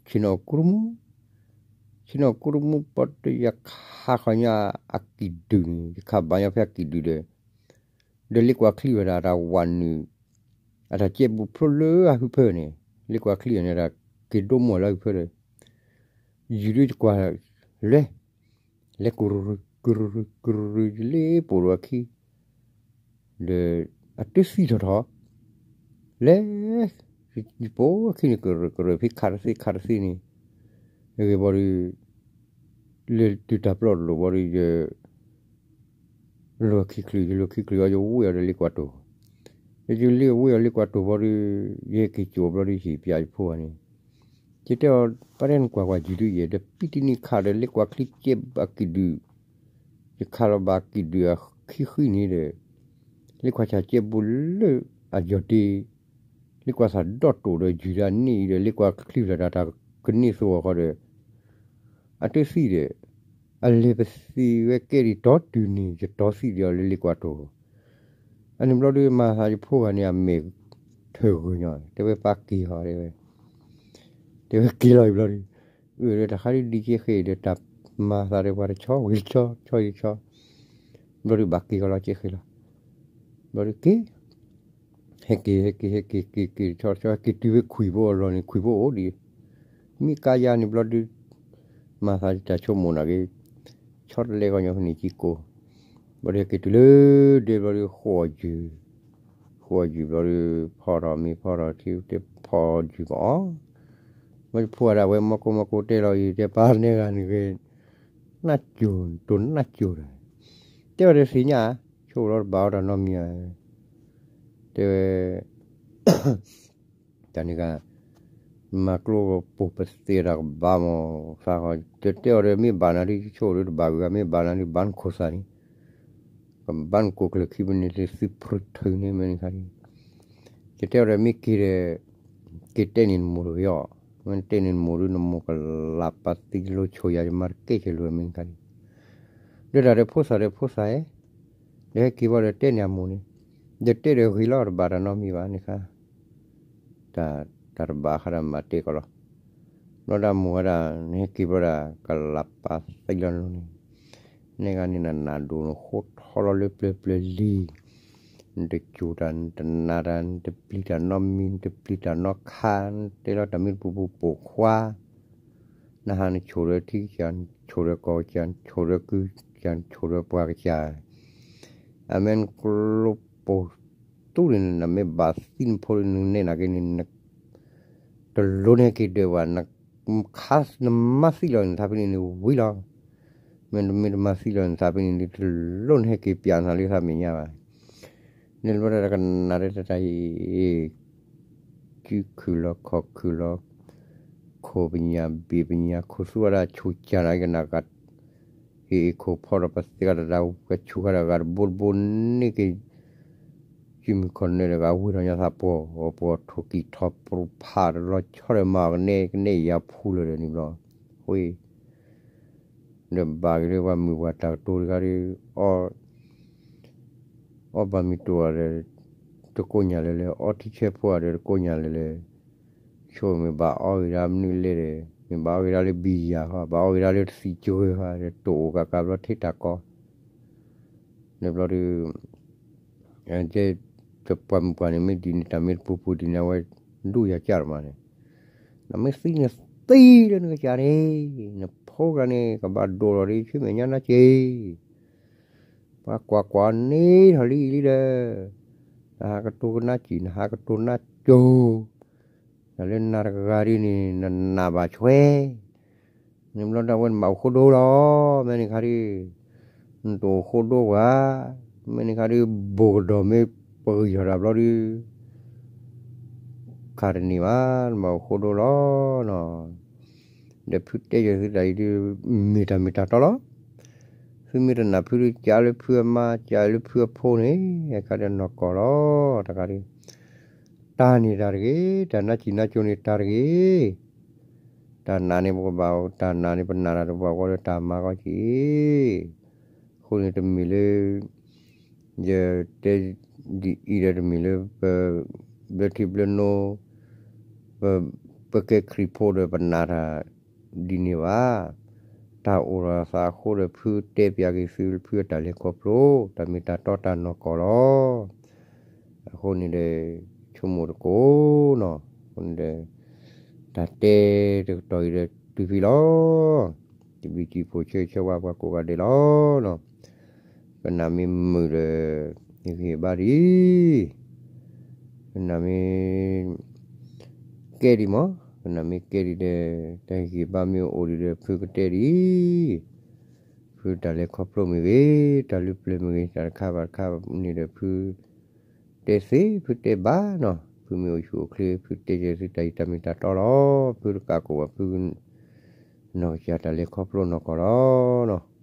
ဆ့ၣ်နီၤကူရမူ, ဆ့ၣ်နီၤကူရမူဘျီဒီး ယခးဃီၤညီအကံၣ်ဒုၣ်န့ၣ် ယခးဘၣ်ညီဖဲအကံၣ်ဒုၣ်ဒီး ဒီးလ့ကွၢ်ချံဝဲဒၣ်တၢ်ဝးနုာ် အတၢ်ကဲဘူးဖျိလၢအဟုဖၢန့ၣ် လ့ကွၢ်ချံအီၤန့ၣ် တၢ်က့ၤဒိၣ်မူလၢအဟုဖၢဒီး ယုၢ်ဒုးယကွၢ်လဲၤ လဲၤကရူၢ်ကရူၢ်ကရူၢ် ယလ့ပိာ်ဒီးအခံ ဒီးအတသံထီၣ်ထီၣ် လဲၤ ယပိာ်အခံန့ၣ် ကရၢၢ်ကရၢၢ်ဖဲခးတသ့ခးတသ့န့ၣ် ဂ့ၤဘီဒီး လၢတုၤတၢ်ပျီၢ်တလိာ်ဘီဒီး ယ လိာ်ခံချုး ယလိာ်ခံချုးအီၤ ယဝ့ၢ်အီၤဒီးလ့ကွၢ်တိၢ်, ယလ့ဝ့ၢ်အီၤလ့ကွၢ်တိၢ်ဘီဒီး ယဟဲက့ၤကၠိဘျီဒီး ယဟ့ၣ်ပၠးယဖိဂၤန့ၣ် ယတဲအီၤ ပှၤတဲနကွၢ်ကွၢ်ယုၢ်ဒုးယဲၢ် ဒီးပံတနံၣ်ခးဒီးလ့ကွၢ်ချံကဲဘၣ်ကံၣ်ဒုၣ်, ယခးလီၤဘၣ်ကံၣ်ဒုၣ်အခံဃုန့ၣ်ဒီး လ့ကွၢ်ဆၣ်ကဲဘူးလၢအယီၤတ့ လ့ကွၢ်သးဒီတိၣ်ဒီးယုၢ်ဒၣ်န့ၣ်အံၤဒီး လ့ကွၢ်ချံဖျၢၣ်တၢ်တၢ်ကန့ၢ်သိအီၤဃီဒီး အတသံဒီး အလဲၤပသံဝဲကဲဒံးတီတုၤန့ၣ် ယတီသံဒံးအီၤလၢလ့ကွၢ်တိၢ်, အန့ၣ်ဘျီဒီး မၤသးယဖိဂၤန့ၣ် အမဲာ်ထၢၣ်ဂုာ်ညီ တဲဝဲပၢ်က့ၤဟီတဲဝဲ, တဲဝဲက့ၤလီၤအံၤဘျီဒီး အၢၣ်ဒီးတၢ်ခါဒ်ဒ်ကဲဃ့ဒီး တၢ်မၤသးဒီးပှၤတဆီဝံၤတဆီ ဆီယဆီ ဘျီဒီးဘၣ်က့ၤကီလီၤကဲဃ့လီၤ, ဘျီဒီးက့ၤ ဟဲက့ၤ ဟဲက့ၤ ဟဲက့ၤ က့ၤ က့ၤ ဆီ ဆီ ဟဲက့ၤတုၤဖဲခွံၣ်ဖိအလီၢ်န့ၣ် ခွံၣ်ဖိအိၣ်ဒံး, မ့ၢ်ကါယါန့ၣ်ဘျီဒုး မၤသးတၢ်ဆိကမိၣ်နာ်က့ၤ ဆီတလဲဂီၢ်ညီဖဲန့ၣ်ကံကိၢ်, ဘျီဒီးဟဲက့ၤတုၤလၢဒဲဘျီဒီး ဃိးယုၢ်, ဃိးယုၢ်ဘျီဒီး ဖီထီၣ်မ့ၤဖီထီၣ်ထံ တဲဖီယုၢ်ကအီၣ်, ဘျီဒီးဖိအဒၣ်ဝဲ မီၢ်ကိမီၢ်ကိတဲလီၤအံၤ တဲပၢ်နဲဂၤန့ၣ်ဂ့ၤ နၢ်ကိၤ တိၢ်နၢ်ကိၤဒီး တဲအီၤဒီးသ့ၣ်ညါ ဆိၣ်လီၤတဘၣ်အီၤတၢ်နီတမံၤဧါ, တဲဝဲ တၢ်န့ၣ်ဂ့ၤ မၤကျိပိာ်ပသ့တၢ်ကဘၣ်မး, သးဃီ တတဲအီၤဒီးမ့ၢ်ဘၣ်နၤဒ်ဆိၣ်ဒီးတဘၣ်ဂ့ၤဂ့ၤ မ့ၢ်ဘၣ်နၤဒ်ဘၣ်နခိၣ်သးန့ၣ်, ကဘၣ်နကိၢ်ကျၢၢ်ခံပနံၤလၢသုဖရူးထုးန့ၣ်မ့ၢ်န့ၣ်ခါန့ၣ်, တတဲအီၤဒီးမ့ၢ်က့ၤဒီး က့ၤတဲန့ၢ်နမိၢ်တဂ့ၤအီၤ, မ့ၢ်တဲန့ၢ်နမိၢ်ဒုး နမိၢ်ကလၢ်ပာ်သံလိၤဆိယၤ ယမၤတကဲကဲလိၤမ့ၢ်န့ၣ်ခါန့ၣ်, ဒီးတၢ်ဒီးဖိသၣ်ဒီးဖိသၣ်ဧၢ, ဒီးဟဲက့ၤဘၣ်ဒီးတဲန့ၢ်အမိၢ်န့ၣ်, ဒီးတဲဒီးဂ့ၤလီၤတဘၣ်တၢ်နီတမံၤဘၣ်န့ၣ်ခါ တၢ်တဘၣ်ဃးဒီးမၤတဲကီးလီၤ, ဘျီဒီးအမိၢ်ဝဲဒၣ် နဟဲက့ၤဘျီဒီး ကလၢ်ပာ်သံလီၤနၤန့ၣ်, နဲဂၤန့ၣ်နနၢ်ဒိၣ်နဃိထီလီၤလၢပျၢၤပျၢၤလံ, နတကိၤတၢ် နတနာ်တၢ် နတပျံၤတၢ်နီတမံၤ နတပျံၤတၢ်နီတခါ, နတဲလီၤတၢ်မ့ၢ်တပူၤပူၤပိာ်ခွါ နဟါနဆိၣ်ဒီးထံကစၢ် နဆိၣ်ဒီးကီၢ်ကစၢ် နဆိၣ်ဒီးကုကစၢ် နဆိၣ်ဒီးပှၤကစၢ်, အမ့ၢ်နကျိပိာ်သူန့ၣ် နမ့ၢ်ဘၣ်သံနဖိ နနဲနာ်က့န့ၣ် တလိၣ်နဟဲက့ၤဒၢးဘၣ်, နခါ နမၤသံလီၤနသးဖဲန့ၣ်န့ၣ်ဝံၤလီၤ, မ့တမ့ၢ်တမၤသံလီၤနသးဖဲန့ၣ်န့ၣ် တလိၣ်နဟဲက့ၤပျးနသးလၢသးမဲာ်ညါဘၣ်, န့ၣ်ဘျီဒီးကနၣ်ဒီးတၢ်အံၤ စုခုၣ်လီၤခီၣ်ခုၣ်လီၤ, ခိၣ်ပညၣ်ဘ့ၣ်ပညၣ် ခိၣ်သူဝဲဒၣ်ဆူၣ်ကၢ်နၤကနၣ်ကး, အ့ၣ်အ့ၣ်ခိၣ်ဖီဒီးပသ့ကဒီးတၢ်ကဆူၣ်ဃာ်ဒီးဂၤတဘိတဘိန့ၢ်က့ၤ, စုမုၢ်ခီၣ်နၢၤဒီးဂၤဝ့ၢ်ထီၣ်ညါသးပှီၤ ပှီၤထိၣ်ကံၢ်ထီၣ်ပြူၤဖးဒီးလီၤဆီဒီးမၤအီၤကနဲကနဲယၤဖူလၢာ်ဒီးန့ၣ်ဘျီ, ဃ့ ဒီးဘၣ်က့ၤလၢပှၤမုၢ်ပှၤတၢ်ကတိၤတခါဒီး အီ အီၣ်ဘၣ်မ့ၤတိၢ်အီၤဒီး တကိးညါလၢၤလၢၤ, အီထံဆၢဖိအီၤဒီးတကိးညါလၢၤလၢၤ, ဆိမ့ၢ်ဘၣ်အီဂ့ၤဒၣ်မနုၤလဲၣ်ဒီး မ့ၢ်ဘၣ်အီဂ့ၤဒၣ်လၢဘံယၤဃီ ဘၣ်အီဂ့ၤဒၣ်လၢတသံၣ်ကၢဃီဒီး တအိၣ်ကးကးဘျီထဲတၢ်ကီ ဒီးဘျီဒီး တဲပှၤမုၢ်ပှၢ်န့ၣ် မ့ၢ်ဒ်န့ၣ် တၢ်မ့ၢ်တပူၤပူၤဒ်န့ၣ် အဝဲဒိၣ်ယၤကၢ်တမးန့ၣ်, နမ့ၢ်သံနသံလၢနကစၢ်န့ၣ်, နဖိဂၤန့ၣ် ကဘၣ်ဒိၣ်လီၤဒီးဆူမဲာ်ညါနၢ်က့ၤ, ပှၤကွၢ်ကွၢ်န့ၢ်ထီၣ်လံအံၤလံဒီး, နဟးကတိၤကနၣ်စံၣ် နဟးကတိၤနၢ်ကၠိ, တၢ်လၢနၤတဂၤဒ်န့ၣ် နနာ်ဘၣ်ဆွဲ, န့ၣ်ဘျီဒၣ်ဝဲနဘၣ်အိၣ်ဃိဒိလီၤ, မ့ၢ်န့ၣ်ခါဒ် နတအိၣ်ဃိဒိပှၤ, မ့ၢ်န့ၣ်ခါဒ် ဘိၣ်ကဒီးမ့ၢ်ပဂံၢ်ထီၣ်တၢ်ဘျီဒ် ခါတန့ၢ်ဘၣ် နဘၣ်အိၣ်ဃိဒိလီၤနီၤ. ဒီးဖုတဲယဲၢ်သုတၢ်အံၤဒ် မ့ၢ်တၢ်မ့ၢ်တၢ်တီလီၤ. သုမ့ၢ်တနာ်ဖုဒ် ကးလၢဖုအမါ ကးလၢဖုအဖိန့ၣ် အခါဒ်နီၢ်ကီၢ်လီၤ တခါဒ် တၢ်န့ၣ်တၢ်တဂ့ၤ, တၢ်နါစံၣ်နါကၠိန့ၣ်တၢ်တဂ့ၤ. တၢ်နာ်န့ၣ်ပကဘၣ်, တၢ်နာ်န့ၣ်ပနာ်တၢ်တပှၤဃီဒီးတၢ်မၤကီက့ၤ. အဃိန့ၣ်တမ့ၢ်လၢ ယတဲဒ်အံၤဒီးတမ့ၢ်လၢ ဘျၢထံဘျၢနိ ပကဲခရံာ်ဖိဒီးပနာ်တၢ်ဒ်န့ၣ်ဘၣ်. တၢ်အိၣ်ဒီးသးအဃိဒီး ဖုတဲပၠးက့ၤသုဖုအတၢ်လဲၤခီဖျိ တၢ်မ့ၢ်တၢ်တီတၢ်နီၢ်ကီၢ်လီၤ. အဃိန့ၣ်ဒီး ဆိကမိၣ်တကိးနီၤ, အဃိန့ၣ်ဒီး တၢ်တဲတကတီၢ်အံၤဒီး တုၤဖဲလီၤ. တဘျီကံၢ်ဖိဆၢဂ့ၤဆၢဝါပှၤကိးဂၤဒဲးလီၤ. ကနၣ်မ့ၢ်မုာ်ဒီး ဂ့ၤဘၣ်ဒံး, ကနၣ်မ့ၢ်ကဲဒံးမး, ကနၣ်မ့ၢ်ကဲဒံးဒီး တၢ်ဂ့ၤဘၣ်မ့ၢ်အိၣ်ဒံးဒီး ဖုကတဲဒံး, ဖုတၢ်လဲၤခီဖျိမ့ၢ်ဂ့ၤ, တၢ်လုၢ်ပျၢၤမ့ၢ်ဂ့ၤ, တၢ်တခါဘၣ်တခါန့ၣ်ဒီး ဖုတဲသ့ ဖုတဲဘၣ်နီၤ, ဖုမ့ၢ်အိၣ်ဆူၣ်အိၣ်ချ့ ဖုတဲယဲၢ်သုတၢ်အံၤတၢ်မ့ၢ်တၢ်တီလီၤ. ဖုတကးကိးဘၣ် ဖု နီၢ်ကစၢ်တၢ်လဲၤခီဖျိနီၢ်ကီၢ်လီၤနီၤ.